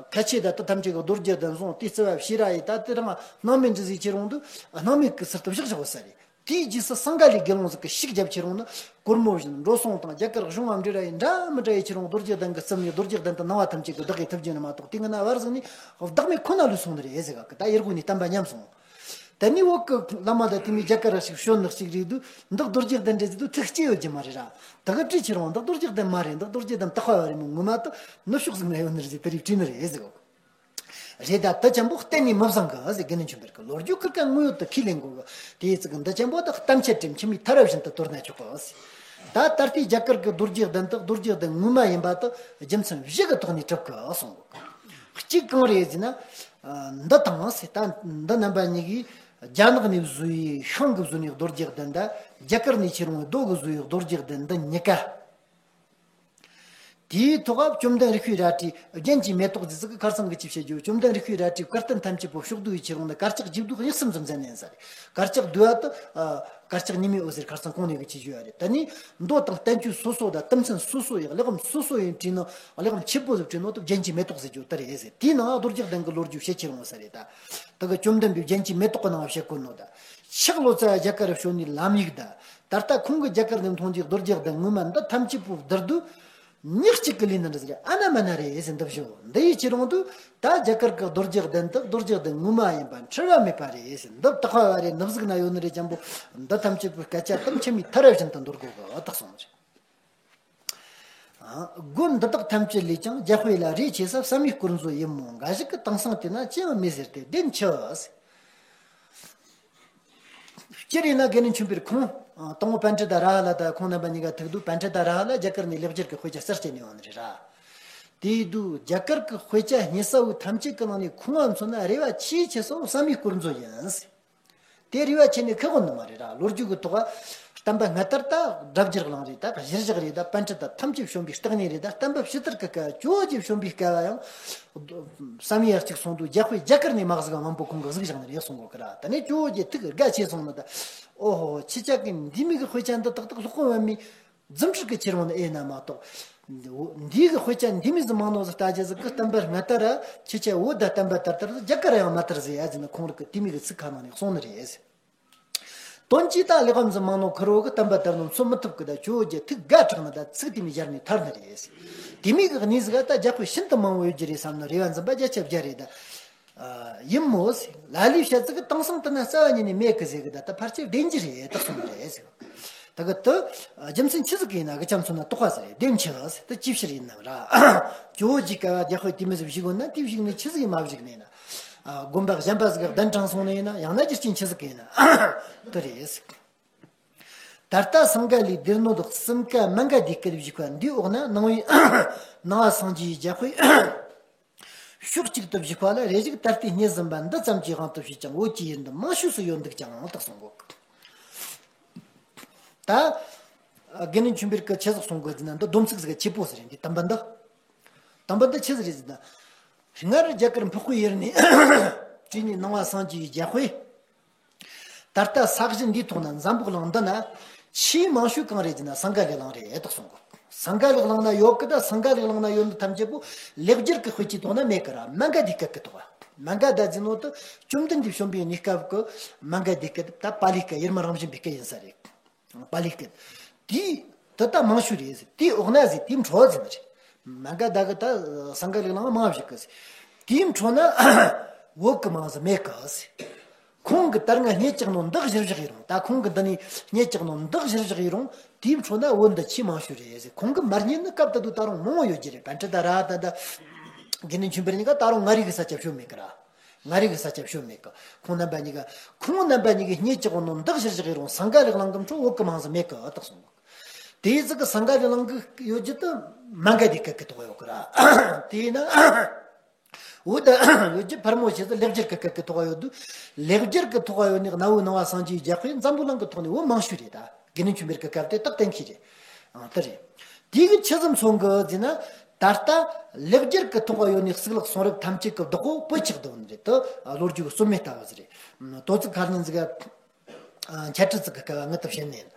ཁ་ཆེ་ད་དེ་ཐམས་ཅད་ཀྱིས་རྡོ་རྗེ་གདན་བཟུང་དེ་བརྩི་བ་ཕྱིར་ར་ཡི་ད་དེ་རང་སྣང་མེད་འདྲ་ཟིག་ཁྱེར་འོང་དུས་སྣང་མེད་ཀྱི་ཚུལ་དུ་བཞག་བཞག་ས་རེད། དེའི་རྗེས་སུ་སིངྒ་ལའི་དགེ་སློང་ཟིག་གིས་ཤུགས་རྒྱབ་ཁྱེར་འོང་ན། སྒོར་མོ་བཞིན་འགྲོ་སོང་དང་རྒྱ་གར་གཞུང་བ་འབྲེལ་བ་ཡིན་འདྲ་མི་འདྲ་ཡི་ཁྱེར་འོང་རྡོ་རྗེ་གདན་གྱི་རྩིབས་ནས་རྡོ་རྗེ་གདན་དུ་སྣང་བ་ཐམས་ཅད་ཀྱིས་བདག་གིས་ཐུབ་རྒྱུ་ནི་མ་གཏོགས། དེ་སྔ་ན་བར་ཟིག་ནས་བདག་མེད་ཁོ་ན་ལུས་སོང་ནི་རེད་ཟེར་ག་གི། ད་ཡུལ་སྒོ་ནས་བསྟན་པ་ཉམས་སོང་། དེ་ནས་བོད་ཀྱི་བླ་མ་དང་དེ་མོའི་རྒྱ་གར་ར་ཞིག་བྱོན་ནི་ཞིག་རེད་དུས། འདི་རྡོ་རྗེ་གདན་རེད་ཟེར་དུས་ཐུགས་སྐྱེ་ཡོད་རྒྱུ་མ་རེད་ར། ད་གི་དྲིས་ཁྱེར་འོང་འདི་རྡོ་རྗེ་གདན་མ་རེད། འདི་རྡོ་རྗེ་གདན་དག་པ་བ་རེད་མོ། ངོ་མ་དུ་ནུབ་ཕྱོགས་ཟིག་ན་ཡོད་ནི་རེད་ཟེར། དེ་རིགས་དྲིས་ནི་རེད་ཟེར་གོ། རེད་ད། དེ་ཅན་པོ་གཏན་ནས་མི་བཟང་གི་ཟེར། དགེ་འདུན་ཆོས་འཕེལ་གྱིས་ལོ་རྒྱུས་ཁུར་ཀ་དངོས་ཡོད་དུ་ཁས་ལེན་དགོས་གི། དེའི་ཚིག་གི་འདི་ཅན་པོ་དག་གཏམ་འཆལ་ཏེ་མཆི་མའི་ཐ་ར་བཞིན་དུ་དོར་ན་ཆོག་གི་ཟེར། ད་ད་ལྟའི་རྒྱ་གར་གྱི་རྡོ་རྗེ་གདན་དག་རྡོ་རྗེ་གདན་ངོ་མ་ཡིན་པ་དག་རྒྱུ་མཚན་བཞི་གི་ཐོག་ནས་གྲུབ་གི་གསུངས་གོ། གཅིག་གང་རེད་ཟེར་ན། འདི་དང་ཟེར། ད་འདི་རྣམ་པ་གཉིས་ཀྱིས་རྒྱ་ནག་ནས་བཟོ་བའི་ཤིང་གིས་བཟོས་ནས་རྡོ་རྗེ་གདན་དང་། རྒྱ་གར་ནས་ཁྱེར་འོང་རྡོ་གིས་བཟོས་པའི་རྡོ་རྗེ་གདན་འདི་གཉིས་ཀ། དེའི་ཐོག་བཅོམ་ལྡན་རིག་པའི་རལ་གྲིས་རྒྱན་གྱི་མེ་ཏོག་ཟེར་ཟིག་གི། ཁར་སང་གི་ཅི་བཤད་རྒྱུ། བཅོམ་ལྡན་རིག་པའི་རལ་གྲིས་བཀའ་བསྟན་ཐམས་ཅད་པོ་ཕྱོགས་བསྡུས་ཡི་ཁྱེར་འོང་ན་དཀར་ཆག་བཞི་བསྡུས་གཉིས་གསུམ་ཙམ་ཟན་ནས་ཟེར། དཀར་ཆག་བསྡུས་པ་དུ། ཨ། དཀར་ཆག་ཉི་མའི་འོད་ཟེར་ཁར་སང་གོང་ནས་གི་ཅི་ཞུ་བ་རེད། ད་ནི་མདོ་དང་བསྟན་བཅོས་སོ་སོ་དང་དུམ་ཚན་སོ་སོ་ཡི་གླེགས་བམ་སོ་སོ་ཡི་བྲིས་ནོ། གླེགས་བམ་ཆེ་པོ་ཟིག་བྲིས་ནོ་དུ་རྒྱན་གྱི་མེ་ཏོག་ཟེར་རྒྱུ་དེ་རེད་ཟེར། དེའི་ནང་རྡོ་རྗེ་གདན་གྱི་ལོ་རྒྱུས་བཤད་ཁྱེར་འོང་ས་རེད། ད་ད་གི་བཅོམ་ལྡན་པའི་རྒྱན་གྱི་མེ་ཏོག་གི་ནང་བཤད་གོ་ནོ། ད་ཕྱག་ལོ་ཙཱ་རྒྱ་གར་བྱོན་ནས་ལམ་ཡིག་དང་། ད་ལྟ་ཁོང་གིས་རྒྱ་གར་ནས་མཐོང་རྒྱུའི་རྡོ་རྗེ་གདན་ངོ་མ་འདི་ཐམས་ཅད་པོ་བསྡུར་དུས། ཉག་གཅིག་གི་ལས་ནི་འདྲ་ཟེར། ཨ་ན་མ་ན་རེད་ཟེར་འདི་བཞིན། འདི་ཡི་ཁྱེར་འོང་དུས་ད་རྒྱ་གར་གྱི་རྡོ་རྗེ་གདན་དག་རྡོ་རྗེ་གདན་ངོ་མ་ཡིན་པ་འཁྲུལ་བ་མེད་པ་རེད་ཟེར། འདི་དག་པ་བ་རེད། ནུབ་ཟིག་ན་ཡོད་ནི་རེད་ཅན་པོ། འདི་ཐམས་ཅད་པོའི་སྐད་ཆ་དུ་མཆི་མའི་ཐ་ར་བཞིན་དུ་འདོར་དགོས་གི་ཨ་དག་སོང་རེད། ཨ། སྒོ་འདི་དག་ཐམས་ཅད་ལས་ཀྱང་རྒྱ་དཔེ་ལ་རེ་ཆེ་ས་བསམ་ཡས་སྐོར་མཛོད་ཡིན་མོད། འགའ་ཞིག་གིས་དེང་སང་དེ་ན་ཅི་ཡང་མེད་ཟེར་ཏེ་བདེན་ཆི་ཟེར། སྤྱིར་ཡིན་ན་དགེ་འདུན་ཆོས་འཕེལ་ཁོང་། ཨ། དང་པོ་པཎྜི་ཏ་ར་ཧ་ལ་དང་ཁོང་རྣམ་པ་གཉིས་ཀ་ཐུག་དུས་པཎྜི་ཏ་ར་ཧ་ལ་རྒྱ་གར་ནས་ལེགས་སྦྱར་གྱི་དཔེ་ཆ་གསར་བསྐྱལ་ནས་ཡོང་ནི་རེད་ར། དེ་དུས་རྒྱ་གར་གྱི་དཔེ་ཆ་རྙེད་ས་བོ་ཐམས་ཅད་ཀྱི་ནང་ནས་ཁོང་ང་མཚོན་ན་རེ་བ་ཆེས་ཆེ་ས་བོ་བསམ་ཡས་སྐོར་མཛོད་ཡིན། དེ་རེ་བ་ཆེ་ནས་ཁེ་གོ་ནི་མ་རེད་ར། ལོ་རྒྱུས་ཀྱི་ཐོག་བསྟན་པ་སྔ་དར་ད་སྒྲ་བསྒྱུར་གླིང་རེད། ད་གཞིར་བཞག་རེད། ད་པཎྜི་ཏ་ཐམས་ཅད་བྱོན་པའི་བརྟག་གཉིས་རེད། ད་བསྟན་པ་ཕྱི་དར་གྱི་སྐབས་ཇོ་བོ་རྗེ་བྱོན་པའི་སྐབས་ཡང་། བསམ་ཡས་གཅིག་སོང་དུས་རྒྱ་དཔེ་རྒྱ་གར་ནས་མ་གཟིགས་མང་པོ་ཁོང་གིས་གཟིགས་བཞག་ནི་རེད་གསུང་གོ་གི་ར། ད་ནས་ཇོ་བོ་རྗེ་ཐུགས་དགའ་ཆེ་སོང་ནི་ད། ཨོ་ཧོ། ཁྱེད་ཅག་གིས་འདི་མོ་གི་དཔེ་ཆ་འདི་དག་དག་སློབ་དཔོན་པདྨས་རྫུ་འཕྲུལ་གྱིས་ཁྱེར་འོང་ནི་ཨེ་ན་མ་གཏོགས། འདི་གི་དཔེ་ཆ་འདི་མོ་ཟིག་མང་ནོ་ཟིག་ལྟ་རྒྱུ་ཟིག་གི་བསྟན་པ་སྔ་དར་ར་ཁྱེད་ཅག་བོད་ད་བསྟན་པ་དར་དར་རྒྱ་གར་ཡང་མ་དར་ཟེར་ཡ་ཟེར་ནི་ཁོང་རིག་གི་དེ་མོ་གི་ཚིག་ཁ་ནང་ནས་གསུངས་ནི་རེད། དོན་གྱིས་ད་ལེགས་བམ་ཟིག་མང་ནོ་ཁེར་རོ་གི་བསྟན་པ་དར་ནོ་མཚོན་མི་ཐུབ་གི། ད་ཇོ་བོ་རྗེ་ཐུགས་དགའ་དྲགས་ནི་ད་ཚིག་དེ་མོ་སྦྱར་ནས་ཐར་ནི་རེད། དེ་མོ་གི་གནས་ཟིག་ད་རྒྱ་དཔེ་ཤིན་ཏུ་མང་བོ་ཡོད་རྒྱུ་རེད་བསམ་ནི་རེ་བ་འཛིན་པ་བརྒྱ་ཆ་བརྒྱ་རེད་ད། ཨ། ཡིན་མོ་ཟེར། ལ་ལས་བཤད་ཚིག་གི་དེང་སང་དེ་ན་རྩ་བ་ཉིད་ནས་མེད་གི་ཟེར་གི། ད་ད་ཕལ་ཆེར་བདེན་རྒྱུ་རེད་ད་གསུངས་རེད་ཟེར། ད་གི་དུ་རྒྱུ་མཚན་ཆི་ཟིག་གི་ཡིན་ན་གི་ཅམ་མཚོན་ན་དོགས་པ་ཟེར་རེད། བདེན་ཆི་ཟེར་དུ་ཅི་ཕྱིར་ཡིན་ནམ་ར། ཇོ་བོ་རྗེ་སྐབས་རྒྱ་དཔེ་དེ་མོ་ཟིག་བཞུགས་ཡོད་ན་དེ་བཞུགས་ནས་ཆི་ཟིག་ཡིན་མ་བཞུགས་ནས་ན། ཨ། དགོན་པ་གཞན་པ་ཟིག་གདན་དྲངས་སོང་ནས་ཡིན་ན། ཡང་ན་རྒྱུ་རྐྱེན་ཆི་ཟིག་གི་ཡིན་ན་དུ་རེད་ཟེར། ད་ལྟ་སིངྒ་ལའི་སྡེ་སྣོད་གསུམ་ཀ་མངྒ་སྡེ་སྐད་བཞུགས་པ་འདིའི་འོག་ན་ནང་པའི་ནང་པ་སངས་རྒྱས་རྒྱ་དཔེ་ཕྱོགས་གཅིག་ཏུ་བཞུགས་པ་ལ་རེ་ཞིག་ད་ལྟའི་སྙད་ཟིན་པ་འདི་ཙམ་གྱི་དབང་དུ་བྱས་ཀྱང་བོད་ཀྱི་ཡུལ་འདི་མང་ཤོས་སུ་ཡོད་འདུག་ཀྱང་དག་གསུང་གོ། ད་དགེ་འདུན་ཆོས་འཕེལ་གྱིས་ཆི་ཟིག་གསུང་གོ་ཟེར་ན། འདི་སྡོམ་ཚིག་ཟིག་ཆེ་པོ་ཟིག་རེད། འདི་དམ་པ་འདི། དམ་པ་འདི་ཆི་ཟིག་རེད་ཟེར་ན། སྔར་རྒྱ་གར་འཕགས་པའི་ཡུལ་ནས་བྲོས་ནས་ནང་པ་སངས་རྒྱས་རྒྱ་དཔེ། ད་ལྟ་ས་གཞི་འདིའི་ཐོག་ན་འཛམ་བུ་གླིང་འདི་ན་ཆེས་མང་ཤོས་གང་རེད་ཟེར་ན་སིངྒ་ལའི་གླིང་རེད་དག་གསུང་གོ། སིངྒ་ལའི་གླིང་ན་ཡོད་གི། ད་སིངྒ་ལའི་གླིང་ན་ཡོད་ནི་ཐམས་ཅད་པོ་ལེགས་སྦྱར་གྱི་དཔེ་ཆའི་ཐོག་ན་མེད་གི་ར། མངྒ་སྡེ་སྐད་ཀྱི་ཐོག་ག་མངྒ་ད་ཟེར་ནོ་དུ་བཅོམ་ལྡན་འདས་བྱོན་པའི་གནས་སྐབས་ཀྱི་མངྒ་སྡེ་སྐད། ད་པཱ་ལིའི་སྐད། ཡུལ་མི་རང་བཞིན་པའི་སྐད་ཡིན་ས་རེད། པཱ་ལིའི་སྐད། དེའི་དུ་ད་མང་ཤོས་རེད་ཟེར། དེའི་འོག་ན་ཟེར་དེའི་འཕྲོ་ཟེར་ནི་རེད། མངྒ་ད་གི་ད་སིངྒ་ལའི་གླིང་མང་བཞུགས་གི་ཟེར། དེའི་འཕྲོ་ན་བོད་ཀྱི་མང་ཟིག་མེད་གི་ཟེར། ཁོང་གིས་ད་སྔ་སྙད་བཅག་ནོ་འདི་གཞིར་བཞག་ཡིན་རུང་། ད་ཁོང་གིས་འདི་ནས་སྙད་བཅག་ནོ་འདི་གཞིར་བཞག་ཡིན་རུང་དེའི་འཕྲོ་ན་བོད་འདི་ཆེས་མང་ཤོས་རེད་ཟེར། ཁོང་གིས་མ་རྙེད་ནི་སྐབས་ད་དུང་ད་རུང་མང་བོ་ཡོད་རྒྱུ་རེད། པཎྜི་ཏ་ར་ད་ད་དགེ་འདུན་ཆོས་འཕེལ་གཉིས་ཀ་ད་རུང་མངའ་རིས་ཀྱི་ས་ཆ་བྱོན་མེད་གི་ར། མངའ་རིས་ཀྱི་ས་ཆ་བྱོན་མེད་གི། ཁོང་རྣམ་པ་གཉིས་ཀ་ཁོང་རྣམ་པ་གཉིས་ཀྱིས་སྙད་བཅག་ནོ་འདི་གཞིར་བཞག་ཡིན་རུང་སིངྒ་ལའི་གླིང་གི་འཕྲོ་བོད་ཀྱི་མང་ཟིག་མེད་གི་ཨ་དག་གསུང་གི། དེའི་ཚིག་གི་སིངྒ་ལའི་གླིང་གི་ཡོད་རྒྱུ་དུ་མངྒ་སྡེ་སྐད་ཀྱི་ཐོག་ཡོད་གི་ར། དེས་ན་བོད་ད་ཡོད་རྒྱུ་ཕལ་མོ་ཆེ་ཟིག་ལེགས་སྦྱར་གྱི་སྐད་ཀྱི་ཐོག་ཡོད་དུས། ལེགས་སྦྱར་གྱི་ཐོག་ཡོད་ནི་གནའ་བོའི་ནང་པ་སངས་རྒྱས་རྒྱ་དཔེ་འཛམ་བུ་གླིང་གི་ཐོག་ནས་བོད་མང་ཤོས་རེད། ད་དགེ་འདུན་ཆོས་འཕེལ་གྱི་སྐབས་དེ་དག་གཏན་འཁེལ་རེད། ཨང་། དེ་རེད། དེ་གི་ཆི་ཟིག་མཚོན་གི་ཟེར་ན། ད་ལྟ་ལེགས་སྦྱར་གྱི་ཐོག་ཡོད་ནི་གཙུག་ལག་གསུང་རབ་ཐམས་ཅད་ཀྱི་བདག་པོ་བོད་ཆགས་བསྡད་ནི་རེད། དུ་ལོ་རྒྱུས་ཀྱི་རྩོད་མེད་ལྟ་བུ་ཟིག་རེད། དོ་ཚིགས་ཁ་ཉིན་ཟིག་ག་འཆད་ཁྲིད་ཚིག་གི་སྐབས་ངི་ཏུ་བཤད་ནས།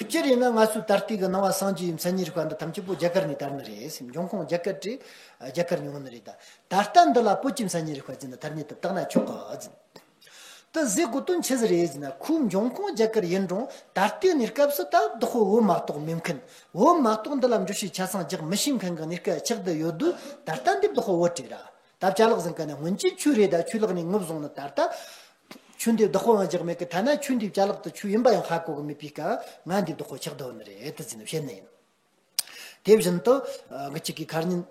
སྤྱིར་ཡིན་ན་ང་ཚོའི་ད་ལྟའི་གི་ནང་པ་སངས་རྒྱས་པའི་མཚན་ཉིད་རིག་པ་འདི་ཐམས་ཅད་པོ་རྒྱ་གར་ནས་དར་ནི་རེད་ཟེར། འབྱུང་ཁུངས་རྒྱ་གར་རེད། རྒྱ་གར་ནས་ཡོང་ནི་རེད། ད་ད་ལྟ་འདི་ལ་བོད་ཀྱི་མཚན་ཉིད་རིག་པ་ཟེར་ན་ཐ་སྙད་དུ་བཏགས་ན་ཆོག་གི་ཟེར། དེ་ཟེར་དགོས་དོན་ཆི་ཟིག་རེད་ཟེར་ན། ཁོའི་འབྱུང་ཁུངས་རྒྱ་གར་ཡིན་རུང་ད་ལྟའི་གནས་སྐབས་སུ་ད་བདག་པོ་བོད་མ་གཏོགས་མེད་མཁན། བོད་མ་གཏོགས་འདི་ལ་འགྲེལ་བཤད་ཆ་ཚང་རྒྱག་མི་ཤེས་མཁན་གྱི་གནས་སྐབས་ཆགས་བསྡད་ཡོད་དུས། ད་ལྟ་འདི་བདག་པོ་བོད་རེད་ར། ད་ཅ་ལག་ཟིན་ག་ནས་སྔོན་གྱི་ཆོས་རེད། ད་ཆོས་ལག་ནས་ངོས་བཟུང་ན་ད་ལྟ་ཆོས་འདི་བདག་པོ་ཡང་རྒྱག་མེད་གི། ཐ་ན་ཆོས་འདི་ཅ་ལག་ཏུ་ཆོས་ཡིན་པ་ཡང་ཧ་གོ་གི་མེད་པའི་སྐབས། ང་འདི་བདག་པོ་ཆགས་བསྡད་ཡོད་ནི་རེད་དེ་ཟེར་ནས་བཤད་ནི་ཡིན། དེ་བཞིན་དུ་ཨ་ངི་ཅིག་གི་ཁ་ཉིན་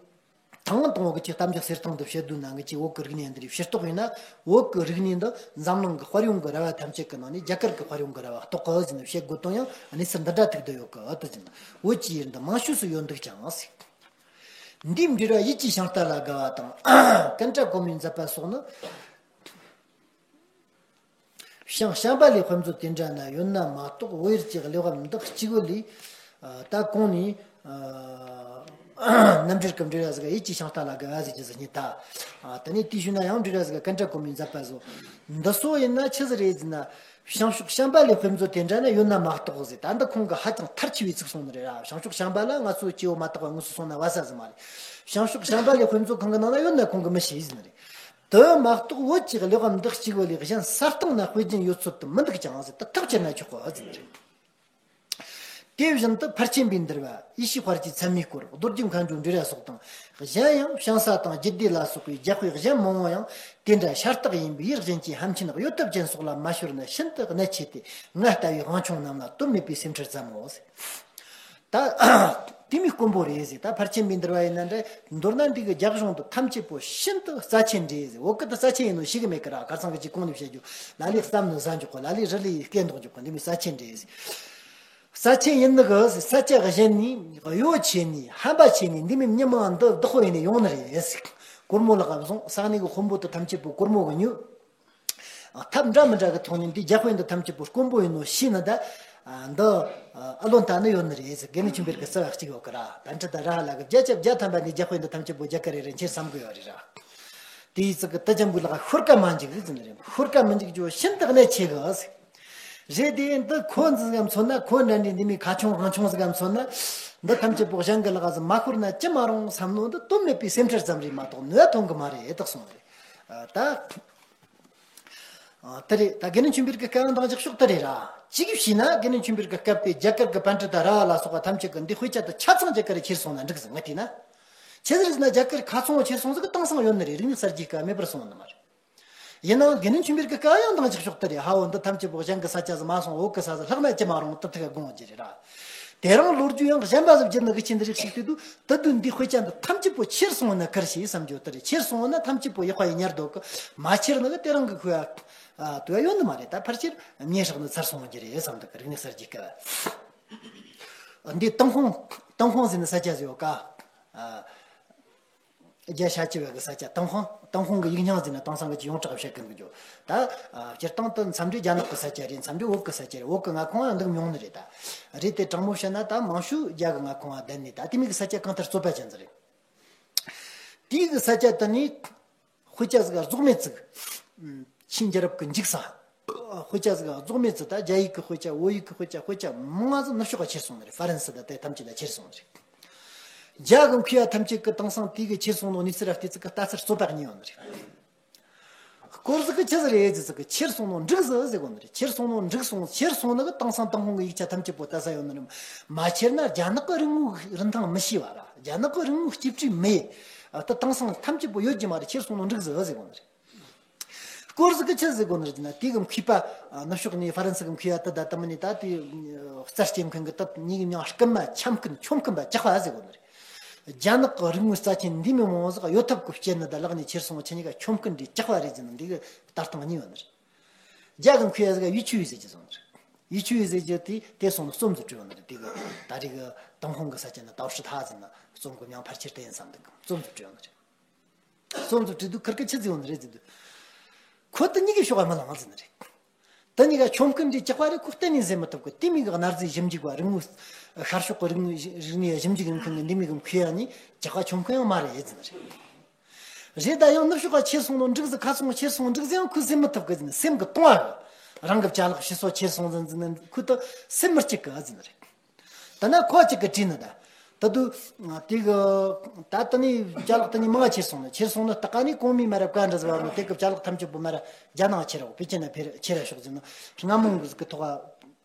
ཐང་དང་བོ་གི་ཅིག་གཏམ་རྒྱུད་གསེར་ཐང་དུ་བཤད་དུས་ན། ངི་ཅིག་བོད་ཀྱི་རིག་གནས་འདི་རིགས་ཕྱིར་རྟོག་ཡིན་ན། བོད་ཀྱི་རིག་གནས་འདི་འཛམ་གླིང་གི་དཔལ་ཡོན་གྱི་ར་བ་ཐམས་ཅད་ཀྱི་ནང་ནས་རྒྱ་གར་གྱི་དཔལ་ཡོན་གྱི་ར་བ་གཏོགས་གི་ཟེར་ནས་བཤད་དགོས་དོན་ཡང་གནས་ཚུལ་འདི་འདྲ་ཐུག་བསྡད་ཡོད་གི། ཨ་དེ་ཟེར་ན། བོད་ཀྱི་ཡུལ་འདི་མང་ཤོས་སུ་ཡོད་འདུག་ཀྱང་ཟེར། འདིའི་འབྲེལ་བ་ཡིད་ཀྱི་ཤིང་རྟ་ལ་དགའ་བ་དང་། ཀུན་དགའ་གོ་མིའི་མཛད་པ་སོགས་ནི། ཞིང་བྱམས་པ་ལས་དཔེ་མཛོད་དེ་འདྲ་ན་ཡོད་ན་མ་གཏོགས། བོད་ཡུལ་གྱི་གླེགས་བམ་འདི་གཅིག་པུ་ལས། ཨ་ད་གོང་ནས་ཨ་རྣམ་འགྲེལ་གྱི་འབྲེལ་བ་ཟིག་ཡིད་ཀྱི་ཤིང་རྟ་ལ་དགའ་བ་ཟེར་རྒྱུ་ཟིག་རྙེད་ད། ཨ་དེ་ནས་དེའི་གཞུག་ན་ཡང་འབྲེལ་བ་ཟིག་ཀུན་དགའ་གོ་མིའི་མཛད་པ་སོགས། འདི་སོགས་ཡིན་ན་ཆི་ཟིག་རེད་ཟེར་ན། བྱང་ཕྱོགས་བྱམས་པ་ལས་དཔེ་མཛོད་དེ་འདྲ་ན་ཡོད་ན་མ་གཏོགས་ཟེར། ད་འདི་ཁོང་གིས་ཧ་ཅང་མཐར་ཕྱིན་པའི་ཚིག་གསུངས་ནི་རེད་ར། བྱང་ཕྱོགས་བྱམས་པ་ལ་ང་ཚོའི་སྐྱེ་བོ་མ་དག་པ་དངོས་སུ་སོང་ན་བ་ས་ཟིག་མ་རེད། བྱང་ཕྱོགས་བྱམས་པ་ལས་དཔེ་མཛོད་ཁོང་གི་ནང་ན་ཡོད་ན་ཁོང་གིས་མི་ཤེས་ཟེར་ནི་རེད། དེ་མ་གཏོགས་བོད་ཀྱི་གླེགས་བམ་འདི་གཅིག་པུ་ལས་གཞན་གསར་བཏང་ན་དཔེ་རྒྱུན་ཡོད་ཚོད་དུ་མི་འདུག་ཀྱང་ཟེར། ད་ཐག་བཅད་ན་ཆོག་གོ་ཟེར་ནི་རེད། དེ་བཞིན་དུ་ཕར་ཕྱིན་པའི་འདུལ་བ། ཡེ་ཤེས་དཔལ་གྱི་མཚན་མོའི་སྐོར། རྡོ་རྗེ་མཁའ་འགྲོའི་འབྲེལ་བ་སོགས་དང་། གཞན་ཡང་ཞིང་ས་དང་རྒྱུད་སྡེ་ལ་སོགས་པའི་རྒྱ་དཔེ་གཞན་མང་བོ་ཡང་དེ་འདྲ་ཤ་སྟག་ཡིན་པས་ཡུལ་གཞན་གྱི་ཧམ་ཆེན་གཡོ་ཐབས་ཅན་སོགས་ལ་མ་ཤོར་ན་ཤིན་ཏུ་གནད་ཆེ་སྟེ། ང་ལྟ་བུའི་དབང་ཆུང་རྣམས་ལ་དོན་མེད་པའི་སེམས་ཁྲལ་ཙམ་མོ་ཟེར། ད་དེ་མོ་དཀོན་པོ་རེད་ཟེར། ད་ཕར་ཕྱིན་པའི་འདུལ་བ་ཡིན་ན་འདྲ། མདོར་ན་འདི་གི་རྒྱ་གཞུང་དུ་ཐམས་ཅད་པོ་ཤིན་ཏུ་རྩ་ཆེན་རེད་ཟེར། བོད་སྐད་དུ་རྩ་ཆེན་ཡིན་ནོ་ཤེས་གི་མེད་ཀི་ར། ཁ་སང་གི་ཅིག་གོང་ནས་བཤད་རྒྱུ། ལ་ལས་བསམ་ནི་ཟ་འཇོག་གི། ལ་ལས་རི་ལས་སྐད་འདོགས་འཇོག་གི། འདི་མོ་རྩ་ཆེན་རེད་ཟེར། རྩ་ཆེན་ཡིན་ནི་གི་ཟེར། ས་ཆ་གཞན་ནས་གཡོ་ཆེ་ནས་ཧམ་པ་ཆེ་ནས་འདི་མོ་མྱི་མང་འདི་བདག་པོ་ཡིན་ནས་ཡོང་ནི་རེད་ཟེར། སྒོར་མོ་ལག་ག་བཟུང་། ས་གནས་གི་དཔོན་པོ་དེ་ཐམས་ཅད་པོ་སྒོར་མོ་གི་ཉོས། ཐབས་འདྲ་མི་འདྲ་གི་ཐོག་ནས་འདི་རྒྱ་དཔེ་འདི་ཐམས་ཅད་པོ་དཀོན་པོ་ཡིན་ནོ་ཤེས་ནི་ད། འདི་ཨ་བློ་འཐད་ནི་ཡོད་ནི་རེད་ཟེར། དགེ་འདུན་ཆོས་འཕེལ་གྱི་རྩ་བ་གཅིག་ཡོད་ཀི་ར། པཎྜི་ཏ་ར་ཧ་ལ་གི་བརྒྱ་ཆ་བརྒྱ་ཐམ་པ་འདི་རྒྱ་དཔེ་འདི་ཐམས་ཅད་པོ་རྒྱ་གར་རེད་རེད་ཁྱེར་བསམ་གི་ཡོད་རེད་ར། དེའི་ཚིག་གི་དུ་ཅན་པོའི་ལག་ཤོར་ཀ་མ་འཇུག་ཟེར་ནི་རེད། ཤོར་ཀ་མི་འཇུག་རྒྱུ་ཤིན་ཏུ་གནད་ཆེ་གི་ཟེར། རེད་དེ། འདི་ཁོ་འཛིན་གམ་མཚོན་ན། ཁོ་འདྲ་འདྲའི་འདི་མོ་ཁ་ཆུང་དབང་ཆུང་ཟིག་གམ་མཚོན་ན། འདི་ཐམས་ཅད་པོ་གཞན་གི་ལག་ཟིག་མ་ཤོར་ན་ཅི་མ་རུང་བསམ་ནོ་འདི་དོན་མེད་པའི་སེམས་ཁྲལ་ཙམ་རེད་མ་གཏོགས་ནུས་པ་ཐོན་གི་མ་རེད་དག་གསུངས་རེད། ད། ཨ་དེ་རེད། ད་དགེ་འདུན་ཆོས་འཕེལ་གྱི་སྐད་ཡང་འདང་རྒྱག་ཕྱོགས་དེ་རེད་ར། གཅིག་བྱས་ན་དགེ་འདུན་ཆོས་འཕེལ་གྱི་སྐབས་པའི་རྒྱ་གར་གྱི་པཎྜི་ཏ་ར་ལ་སོགས་པ་ཐམས་ཅད་ཀྱིས་འདི་དཔེ་ཆ་དེ་ཆ་ཚང་རྒྱ་གར་རུ་ཁྱེར་སོང་ན་འགྲིག་ཟེར་ངས་བལྟས་ན། ཆི་ཟིག་རེད་ཟེར་ན་རྒྱ་གར་ཁ་ཚང་ཁྱེར་སོང་ཟིག་གི་དེང་སང་ཡོད་ནི་རེད། རིག་གནས་གསར་བརྗེའི་སྐབས་མེད་པར་སོང་ནི་མ་རེད། ཡིན་ནའང་དགེ་འདུན་ཆོས་འཕེལ་གྱི་སྐབས་ཡང་འདང་རྒྱག་ཕྱོགས་དེ་རེད། ཧ་འོ་འདི་ཐམས་ཅད་པོ་གཞན་གྱི་ས་ཆ་ཟིག་མ་སོང་བོད་གི་ས་ཟིག་ལྷག་ན་ཅི་མ་རུང་དེ་ཐུག་དགོངས་ཀྱི་རེད་ར། དེ་རིང་ལོ་རྒྱུས་ཡང་གཞན་པ་ཟིག་བརྒྱུད་ནི་གི་ཆེད་འདི་རིགས་ཤིག་བལྟས་དུས། དེ་དུས་འདི་དཔེ་ཆ་འདི་ཐམས་ཅད་པོ་ཁྱེར་སོང་ན་ཁར་ཞེས་བསམ་རྒྱུ་དེ་རེད། ཁྱེར་སོང་ན་ཐམས་ཅད་པོ་ཡག་པ་ཡིན་ཉར་འདུག་གི། མ་ཁྱེར་ནི་གི་དེ་རིང་གི་ཁོས་ཨ་དུ་ཡ་ཡོད་ནི་མ་རེད། ད་ཕལ་ཆེར་མེད་ཧྲག་ནི་ཚར་སོང་གི་རེད་བསམ་འདུག་གི། རིག་གནས་གསར་བརྗེའི་སྐབས། འདི་ཏུན་ཧོང་། ཏུན་ཧོང་ཟེར་ནི་ས་ཆ་ཟིག་ཡོད་ཀ། ཨ། རྒྱ་ཤ་ཆི་བ་གི་ས་ཆ། ཏུན་ཧོང་། ཏུན་ཧོང་གི་ཡིག་རྙིང་ཟེར་ན་དེང་སང་གི་ཅི་ཡོངས་གྲགས་བཤད་གི་འདུག་རྒྱུ། ད་ཨ་སྤྱིར་བཏང་དུ་མཚམས་རེ་རྒྱ་ནག་གི་ས་ཆ་རེད། མཚམས་རེ་བོད་གི་ས་ཆ་རེད། བོད་གི་མངའ་ཁོངས་ཡང་འདུག་མྱོང་ནི་རེད། ད་རེད་དེ། དྲང་མོ་བཤད་ན་ད་མང་ཤོས་རྒྱ་གི་མངའ་ཁོངས་ལ་བསྡད་ནས། ད་དེ་མོ་གི་ས་ཆ་གང་ལྟར་རྩོད་པ་ཅན་ཟིག་རེད། དེའི་གི་ས་ཆ་དེ་ནས་དཔེ་ཆ་ཟིག་རྫོགས་མེད་ཟིག་ཆིན་རྒྱལ་རབས་ཀྱི་འཇིག་ས། དཔེ་ཆ་ཟིག་རྫོགས་མེད་ཟིག་ད་རྒྱ་ཡིག་གི་དཔེ་ཆ། བོད་ཡིག་གི་དཔེ་ཆ། དཔེ་ཆ་མང་ང་ཟིག་ནུབ་ཕྱོགས་ལ་ཁྱེར་སོང་ནི་རེད། ཧྥ་རན་སི་ད་དེ་ཐམས་ཅད་ལ་ཁྱེར་སོང་ནི་རེད། རྒྱ་གི་མཁས་པ་ཐམས་ཅད་ཀྱིས་དེང་སང་དེ་གི་ཁྱེར་སོང་ནོ་གནས་ཚུལ་ར་བལྟས་ཚིག་གི་ལྟ་ཚུལ་རྩོད་པ་གཉིས་ཡོད་ནི་རེད། སྐོར་ཟིག་གི་ཆི་ཟིག་རེད་ཟེར་ཚིག་གི་ཁྱེར་སོང་ནོ་འགྲིག་ཟིག་ཟེར་གོ་ནི་རེད། ཁྱེར་སོང་ནོ་འགྲིག་སོང་། ཁྱེར་སོང་ནི་གི་དེང་སང་ཏུན་ཧོང་གི་ཡིག་ཆ་ཐམས་ཅད་པོ་ལྟ་ས་ཡོད་ནི་རེད། མ་ཁྱེར་ན་རྒྱ་ནག་གི་རིག་དངོས་རིན་ཐང་མི་ཤེས་པ་ར། རྒྱ་ནག་གི་རིག་དངོས་གཅེས་སྤྲས་མེད། ཨ་ད་དེང་སང་ཐམས་ཅད་པོ་ཡོད་རྒྱུ་མ་རེད། ཁྱེར་སོང་ནོ་འགྲིག་ཟིག་ཟེར་གོ་ནི་རེད། སྐོར་ཟིག་གི་ཆི་ཟེར་གོ་ནི་རེད་ཟེར་ན། དེ་གི་མཁས་པ་ནུབ་ཕྱོགས་ནས་ཧྥ་རན་སི་གི་མཁས་པ་དེ་ད་ད་མི་ནི་ད་དེ་རྩ་སྐྱེ་མཁན་གི་ད་མྱི་གི་མྱིང་རྐུན་མ་འཁྱམ་རྐུན་ཆོམ་རྐུན་པ་ཇག་པ་ཟེར་གོ་ནི་རེད། རྒྱ་ནག་གི་རིག་དངོས་རྩ་ཆེན་འདི་མོ་མང་ཟིག་གཡོ་ཐབས་གི་སྤྱད་ནི་ད་ལག་ནས་ཁྱེར་སོང་། ཁྱེད་གཉིས་ཀ་ཆོམ་རྐུན་འདི་ཇག་པ་རེད་ཟེར་ནི་འདི་གི་ལྟ་སྟངས་གཉིས་ཡོད་ནི་རེད། རྒྱ་གི་མཁས་པ་ཟིག་ག་ཡུ་ཆུ་ཡི་ཟེར་གྱི་སོང་ནི་རེད། ཡུ་ཆུ་ཡི་ཟེར་གྱི་དེ་དེ་སོང་ནི་རྩོམ་ཟིག་བྲིས་ཡོད་ནི་རེད། དེ་གི་ད་རེས་གི་ཏུན་ཧོང་གི་ས་ཆ་ནི་ཏའོ་ཧྲི་ཐ་ཟེར་ནི་རྩོམ་གི་མྱིང་ཕལ་ཆེར་དེ་ཡིན་བསམ་འདུག་རྩོམ་ཟིག་བྲིས་ཡོད་ནི་རེད། སོང་ཙི་བྲིས་དུས་ཁིར་ཀི་ཆི་ཟིག་ཡོང་ནི་རེད་ཟེར་དུས། ཁོ་དེ་གཉིས་ཀའི་ཕྱོགས་ལ་མི་ལངས་ཟེར་ནི་རེད། དེ་གཉིས་ཀ་ཆོམ་རྐུན་འདི་ཇག་པ་རེད། ཁོ་གཏན་ནས་ཟེར་མི་ཐུབ་གི། དེ་མོ་གི་གནའ་རྫས་ཞིབ་འཇུག་པ། རིག་དངོས། ཤར་ཕྱོགས་ཀྱི་རིག་དངོས་རིག་གནས་ཞིབ་འཇུག་ཡོད་མཁན་གི་འདི་མོ་གི་མཁས་པ་ནི་ཇག་པ་ཆོམ་རྐུན་ཡང་མ་རེད་ཟེར་ནི་རེད། རེད། ད་ཡང་ནུབ་ཕྱོགས་ལ་ཁྱེར་སོང་ནོ་འགྲིག་ཟིག་ཁ་ཚོང་ཁྱེར་སོང་འགྲིག་ཟིག་ཡང་ཁོས་ཟེར་མི་ཐུབ་གི་ཟེར་ནི། སེམས་གི་གཏོང་བ་གི། རང་གི་ཅ་ལག་ཕྱི་སོ་ཁྱེར་སོང་ཟིག་ཟེར་ནི་ཁོས་དེ་སེམས་མི་སྐྱིད་གི་ཟེར་ནི་རེད། ད་ན་ཁོ་གཅིག་གིས་བྲིས་ནི་ད། ད་དུ་དེ་གི་ད་ལྟ་ནས་ཅ་ལག་དེ་ནས་མང་ཆེར་སོང་ནས་ཆེར་སོང་ནས་ད་ག་ནས་གོང་མའི་མ་རབས་ག་འདྲ་ཟེར་བ་ནི་དེ་གི་ཅ་ལག་ཐམས་ཅད་པོ་མ་ར་རྒྱ་ནང་ཁྱེར་རོགས་པེ་ཅིན་ན་ཕེར་ཁྱེར་ར་ཤོག་ཟེར་ན་སྔ་མོ་གི་ཐོག་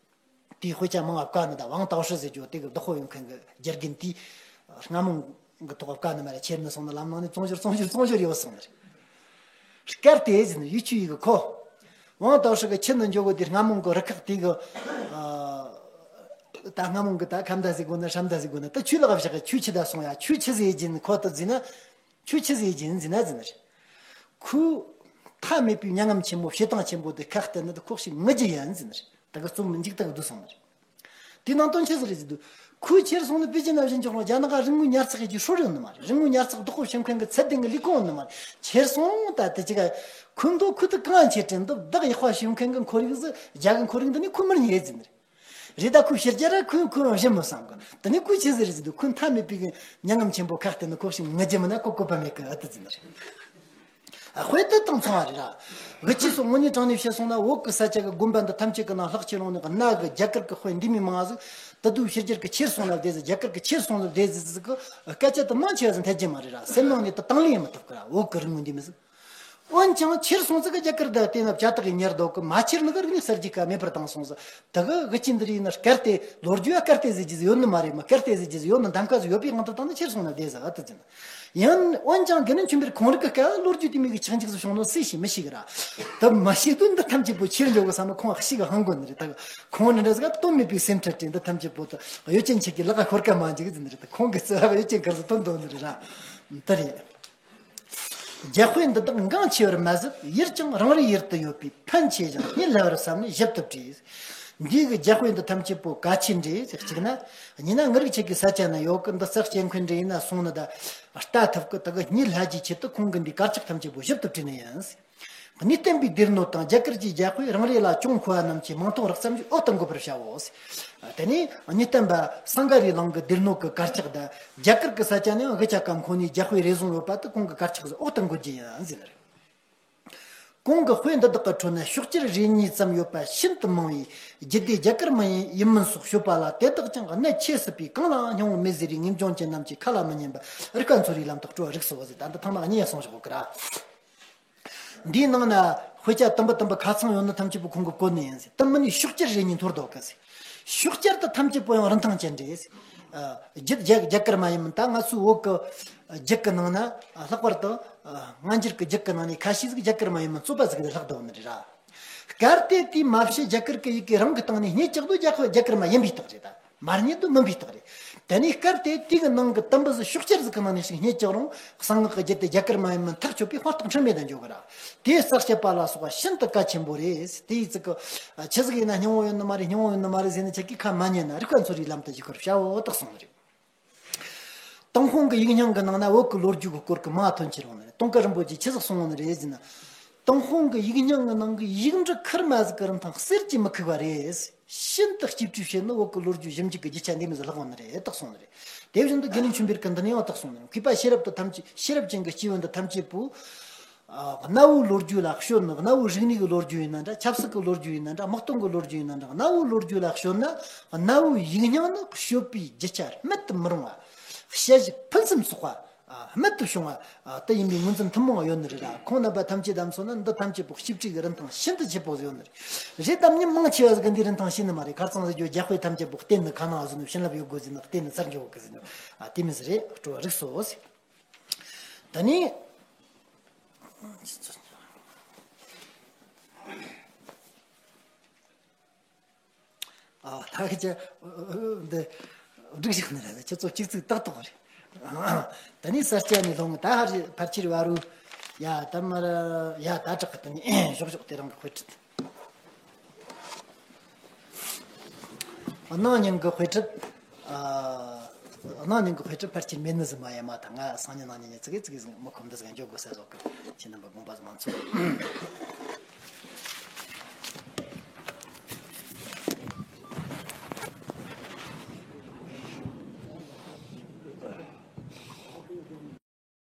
དེའི་དཔེ་ཆ་མང་བ་བཀའ་ནི་ད་ཝང་ཏའོ་ཧྲི་ཟེར་རྒྱུ་དེ་གི་བདག་པོ་ཡོད་མཁན་གི་རྒྱ་རྒན་དེས་སྔ་མོ་གི་ཐོག་བཀའ་ནི་མ་ར་ཁྱེར་ནས་སོང་ནས་ལམ་ནང་ནས་བཙོང་ཞོར་བཙོང་ཞོར་བཙོང་ཞོར་ཡོད་སོང་ནི་རེད། སྐར་དེ་ཟིན་ཡུལ་ཆུ་ཡི་གི་ཁོ། ཝང་ཏའོ་ཧྲི་གི་ཁྱི་ནི་འཇོག་གི་དེ་སྔ་མོ་གི་རུ་ཁག་དེ་གི་ཨ། ད་སྔ་མོ་གི་ད་ཁམ་ད་ཟིག་དགོ་ན་ཧྲམ་ད་ཟིག་དགོ་ན་ད་ཆུ་ལག་བཞག་གི་ཆུ་ཆི་ད་སོང་ཡ་ཆུ་ཆི་ཟེར་གྱིན་ཁོ་ད་ཟིན་ན། ཆུ་ཆི་ཟེར་གྱིན་ཟིན་ན་ཟིན་ན་རེད། ཁོ་མཐའ་མེད་པའི་མྱ་ངམ་ཆེན་མོ་བྱེད་སྟངས་ཆེན་པོ་དེ་ཁ་གཏད་ན་ད་ཁོག་ཞིག་ངུ་རྒྱུ་ཡིན་ཟིན་ན་རེད། ད་གི་རྩོམ་མི་འཇིག་ད་གི་བསྡུ་སོང་ནི་རེད། དེ་ནང་དོན་ཆི་ཟིག་རེད་ཟེར་དུས། ཁོས་ཁྱེར་སོང་ནི་པེ་ཅིན་ན་བཞིན་ཅོག་རོང་རྒྱ་ནག་རིག་དངོས་ཉར་ཚགས་ཡེད་རྒྱུའི་སྲོལ་ཡོད་ནི་མ་རེད། རིག་དངོས་ཉར་ཚགས་བདག་པོ་བྱེད་མཁན་གི་ཚད་ལྡན་གི་ལས་ཁུངས་ཡོད་ནི་མ་རེད། ཁྱེར་སོང་ད་དེ་ཅི་ག་ཁོས་འདུག་ཁོས་དེ་གང་ཁྱེར་དྲན་འདུག་བདག་ཡག་པ་བྱེད་མཁན་གི་ཁོར་ཡུག་ཟིག་རྒྱ་གི་ཁོར་ཡུག་འདི་ནི་ཁོས་མར་ཉེས་ཟིན་ནི་རེད། རེད་ད་ཁོས་ཕྱིར་རྒྱ་ར་ཁོས་ཁོས་རང་བཞིན་མི་བསམ་གི། དེ་ནི་ཁོས་ཆི་ཟིག་རེད་ཟེར་དུས་ཁོས་མཐའ་མེད་པའི་གི་མྱ་ངམ་ཆེན་པོ་ཁ་གཏད་ནི་ཁོག་ཞིག་ངུ་རྒྱུ་མིན་ན་ཁོ་བཀོད་པ་མེད་གི་ཨ་དེ་ཟིན་ནི་རེད། དཔེ་དེ་དང་མཚུངས་པ་རེད་ར། དབུ་ཁྱུད་སོགས་དངོས་གནས་དྲང་ནས་བཤད་སོང་ན་བོད་ཀྱི་ས་ཆ་གི་དགོན་པ་འདི་ཐམས་ཅད་ཀྱི་ནང་ལྷག་ཆེ་ལོང་ནས་གནའ་གི་རྒྱ་གར་གྱི་དཔེ་འདི་མི་མང་ཟིག་དེ་དུས་ཕྱི་རྒྱལ་གྱི་ཁྱེར་སོང་ལ་བསྡད་ཟིག་རྒྱ་གར་གྱི་ཁྱེར་སོང་ལ་བསྡད་ཟིག་ཟིག་གི་སྐད་ཆ་དེ་མང་ཆེ་བ་ཟིག་འཐད་རྒྱུ་མ་རེད་ར། སེམས་ནང་ནས་དེ་དང་ལེན་ཡང་མི་ཐུབ་གི་ར། བོད་ཀྱི་རིག་དངོས་འདི་མི་ཟིག་འོན་ཀྱང་ཁྱེར་སོང་ཟིག་གི་རྒྱ་གར་དང་བལྟས་ན་བྱ་དག་གི་ཉེར་བསྡོག་གི་མ་ཁྱེར་ནི་གི་རིག་གནས་གསར་བརྗེ་ཀ་མེད་པར་བཏང་སོང་ཟིག་དེ་གི་དབུ་ཁྱུད་འདི་རིགས་ནི་སྐར་དེ་ལོ་རྒྱུས་ཡ་སྐར་དེ་ཟིག་རྒྱུ་ཟིག་ཡོད་ནི་མ་རེད་མ་སྐར་དེ་ཟིག་རྒྱུ་ཟིག་ཡོད་ནི་འདམ་ཁ་ཟིག་ཡོད་པའི་དབང་དུ་བཏང་ནི་ཁྱེར་སོང་ན་བསྡད་ཟིག་ཨ་དེ་ཟིན། ཡང་འོན་ཀྱང་དགེ་འདུན་ཆོས་འཕེལ་ཁོང་རིགས་ཀྱི་སྐབས་ལོ་རྒྱུས་དེ་མིག་གི་ཆག་འཇིག་སུ་བྱུང་ནོ་སུས་ཤེས་མི་ཤེས་གི་ར། དེ་མ་ཤེས་དུས་འདི་ཐམས་ཅད་པོ་ཁྱེར་འཇོག་གི་བསམ་ན་ཁོང་ཨ་ཤེས་གི་ཧང་གོ་ནི་རེད་ད། ཁོང་ནི་འདྲ་ཟིག་དོན་མེད་པའི་སེམས་ཁྲལ་དྲན་འདི་ཐམས་ཅད་པོ་དེ་གཡོ་ཅན་ཆེ་གི་ལག་ཁ་ཤོར་ཀ་མ་འཇིག་ཟིན་ནི་རེད། ད་ཁོང་གི་རྩ་བ་གཡོ་ཅན་གར་སོ་དོན་དོན་ནི་རེད་ར། འདི་རེད། རྒྱ་དཔེ་འདི་དག་འགངས་ཆེ་བར་མ་ཟད་ཡུལ་ཀྱང་རང་རེའི་ཡུལ་དུ་ཡོད་པས་ཕན་ཆེ་ཞིང་རྙེད་སླ་བར་བསམ་ནས་ཞིབ་ཏུ་བྲིས། འདི་གི་རྒྱ་དཔེ་འདི་ཐམས་ཅད་པོ་གལ་ཆེན་རེད་ཅེས་གཅིག་ན། གཉིས་ན་ངའི་རིག་ཆེ་གི་ས་ཆ་ན་ཡོད་གི་འདི་རྩ་སྐྱེ་མཁན་རེ་ཡིན་ན་སོང་ནི་ད་ལྟ་ཐུབ་གི་དེ་གི་རྙེད་སླ་རྒྱུའི་ཆེད་དུ་ཁོང་གི་འདི་དཀར་ཆག་ཐམས་ཅད་པོ་ཞིབ་ཏུ་བྲིས་ནི་ཡིན། གནས་བརྟན་པའི་སྡེ་སྣོད་དང་རྒྱ་གར་གྱི་རྒྱ་དཔེ་རང་རེ་ལ་ཅུང་མཁོ་བ་རྣམས་ཀྱི་མིང་ཐོ་རགས་ཙམ་ཞིག་འོག་ཏུ་འགོད་པར་བྱའོ། དེ་ནས་གནས་བརྟན་པ་སངྒ་རིའི་གླིང་གི་སྡེ་སྣོད་ཀྱི་དཀར་ཆག་དང་རྒྱ་གར་གྱི་ས་ཆ་ནས་ཡང་དབུ་ཆ་ཀ་མཁོ་ནས་རྒྱ་དཔེ་རེ་ཟུང་ཡོད་པ་དེ་ཁོང་གི་དཀར་ཆག་ཟིག་འོག་ཏུ་འགོད་རྒྱུ་ཡིན་ཟེར་ནི་རེད། གོང་གི་དཔེ་འདི་དག་གི་ཁྲོད་ན་ཤོག་ཁྱེར་རེ་གཉིས་ཙམ་ཡོད་པ་ཤིན་ཏུ་མང་བས་རྒྱུད་སྡེ་རྒྱ་གར་མ་ཡིན་མིན་སོགས་ཤོད་པ་ལ་དེ་དག་ཀྱང་གནད་ཆེ་སྲིད་པས་གང་ལའང་སྙིང་བོ་མེད་ཟེར་བའི་ངེས་འབྱུང་ཅན་རྣམས་ཀྱིས་ཁ་ལ་མི་ཉན་པར་རིག་པ་འཚོལ་བའི་ལམ་དུ་སྤྲོ་བ་རིགས་སོ་ཟེར། ད་འདི་ཐང་ན་གཉིས་གསུངས་བཞག་གི་ར། འདིའི་ནང་ན་དཔེ་ཆ་དུམ་བུ་དུམ་བུ་ཁ་ཚང་ཡོད་ནི་ཐམས་ཅད་པོ་ཁོང་གིས་བཀོད་ནི་ཡིན་ཟེར། དུམ་བུ་ནས་ཤོག་ཁྱེར་རེ་གཉིས་འཐོར་འདུག་གི་ཟེར། ཤོག་ཁྱེར་དེ་ཐམས་ཅད་པོ་ཡང་རིན་ཐང་ཅན་རེད་ཟེར། ཨ། རྒྱུད་རྒྱ་རྒྱ་གར་མ་ཡིན་མིན་ད་ང་ཚོའི་བོད་ཀྱི་རྒྱུད་ཀྱི་ནང་ན་ལྷག་པར་དུ་སྔ་འགྱུར་གྱི་རྒྱུད་ཀྱི་ནང་ནས་ཁ་ཤས་ཟིག་རྒྱ་གར་མ་ཡིན་མིན་རྩོད་པ་ཟིག་ལ་ལྷག་འདུག་ནི་རེད་ར། སྐབས་དེ་དུས་མ་བྱན་རྒྱ་གར་གྱི་ཡི་གེ་རང་གི་སྟེང་ནས་རྙེད་ཀྱག་དུས་རྒྱ་གར་རྒྱ་གར་མ་ཡིན་པའི་རྟགས་རེད་ད། མ་རྙེད་དུས་མིན་པའི་རྟགས་རེད། དེ་ནས་སྐབས་དེ་དུས་ཀྱི་ནང་གི་དུམ་བུ་ཟིག་ཤོག་ཁྱེར་ཟིག་གི་ནང་ནས་ཞིག་རྙེད་ཀྱང་རུང་གསང་སྔགས་ཀྱི་རྒྱུད་དེ་རྒྱ་གར་མ་ཡིན་མིན་ཐག་ཆོད་པའི་དཔང་རྟགས་འཁྲུལ་མེད་དུ་འཇོག་གི་ར། དེ་རྩ་བཤད་པ་ལ་སོགས་པ་ཤིན་ཏུ་གལ་ཆེན་པོ་རེད། དེ་ཡི་ཚིག་གི་ཆི་ཟིག་ཡིན་ན་སྙིང་བོ་ཡོད་ནི་མ་རེད་སྙིང་བོ་ཡོད་ནི་མ་རེད་ཟེར་ནས་ཁྱེད་ཀྱིས་ཁ་མ་ཉན་ན་རིག་པ་འཚོལ་བའི་ལམ་དུ་ཞུགས་པར་བྱའོ་དག་གསུངས་རེད། ཏུན་ཧོང་གི་ཡིག་རྙིང་གི་ནང་ན་བོད་ཀྱི་ལོ་རྒྱུས་ཀྱི་སྐོར་གྱི་མང་ཐོན་ཁྱེར་ཡོང་ནི་རེད། ཏུང་ཀ་རིན་པོ་ཆེས་ཆི་ཟིག་གསུངས་ཡོད་ནི་རེད་ཟེར་ན། ཏུན་ཧོང་གི་ཡིག་རྙིང་གི་ནང་གི་ཡིག་འབྲུ་ཁེར་མ་ཟིག་གི་རིན་ཐང་གསེར་གྱིས་མི་ཁུག་པ་རེད། ཤིན་ཏུ་གཅེས་སྤྲས་བྱས་ནས་བོད་ཀྱི་ལོ་རྒྱུས་ཞིབ་འཇུག་གི་རྒྱུ་ཆ་འདི་མོ་ཟིག་ལྷག་ཡོད་ནི་རེད་དག་གསུངས་ནི་རེད། དེ་བཞིན་དུ་དགེ་འདུན་ཆོས་འཕེལ་གྱི་འདི་ནས་ཡང་དག་གསུངས་ནི་རེད། མཁས་པ་ཤེས་རབ་དེ་ཐམས་ཅད་ཤེས་རབ་ཅན་གྱི་སྐྱེས་བུ་འདི་ཐམས་ཅད་པོ། ཨ། གནའ་བོའི་ལོ་རྒྱུས་ལ་དཔྱོད་ནི་གནའ་བོའི་རིག་གནས་ཀྱི་ལོ་རྒྱུས་ཡིན་ན་འདྲ། ཆབ་སྲིད་ཀྱི་ལོ་རྒྱུས་ཡིན་ན་འདྲ། དམག་དོན་གྱི་ལོ་རྒྱུས་ཡིན་ན་འདྲ། གནའ་བོའི་ལོ་རྒྱུས་ལ་དཔྱོད་ན་གནའ་བོའི་ཡིག་རྙིང་ནི་དཔྱོད་པའི་རྒྱུ་ཆ་རྨད་དུ་མི་རུང་བ། དཔྱད་གཞི་ཕུན་སུམ་ཚོགས་པ། ཨ། རྨད་དུ་བྱུང་བ། ཨ། དེ་ཡིན་པའི་ངོས་འཛིན་ཐུན་མོང་ཡོད་ནི་རེད་ར། ཁོང་རྣམ་པ་ཐམས་ཅད་དམ་སོང་ན་འདི་ཐམས་ཅད་པོ་གཅེས་སྤྲས་ཀྱི་རིན་ཐང་ཤིན་ཏུ་ཆེ་པོ་ཡོད་ནི་རེད། རེད་དམ་མི་མང་ཆེ་བ་ཟིག་གིས་འདིའི་རིན་ཐང་ཤེས་ནི་མ་རེད། ཁ་རྩང་ཟེར་རྒྱུ་རྒྱ་དཔེ་ཐམས་ཅད་པོ་བསྟེན་ནི་ཁ་ནང་ཟིན་ནི་བྱིན་རླབས་ཡོད་དགོས་ཟིན་ནི་བསྟེན་ནི་ཚར་འགྱོ་དགོས་ཟིན་ནི། ཨ། དེ་མི་ཟེར་རེད། སྤྲོ་བ་རིགས་སོ་ཟེར། ད་ནི། ཨ། ད་གི་ཅི། འདི། སྒྲིག་བཞག་ནི་རེད། ཁྱེད་ཚོ་གཅིག་ཚིག་ཏག་ཏག་རེད། ད་ནི་ས་སྐྱ་ནས་ལྷུང་ད་ཧ་རི་ཕར་ཆེར་བ་རུ། ཡ་ད་མར། ཡ་ད་དྲག་གི་ད་ནི་ཞོག་ཞོག་དེ་རང་གི་དཔེ་ཁྲིད། སྣང་བརྙན་གྱི་དཔེ་ཁྲིད། ཨ། སྣང་བརྙན་གྱི་དཔེ་ཁྲིད་ཕལ་ཆེར་མེད་ནི་ཟིག་མ་ཡིན་མ་ད་ང་སང་ཉིན་གནངས་ཉིན་ཉིན་ཙི་གེ་ཙི་གེ་ཟིག་མི་ཁོམ་འདི་ཟིག་འཇོག་དགོས་ས་ཟོག་གི་ཁྱེད་རྣམ་པ་དགོངས་པ་ཟིག་མ་ཚོམས།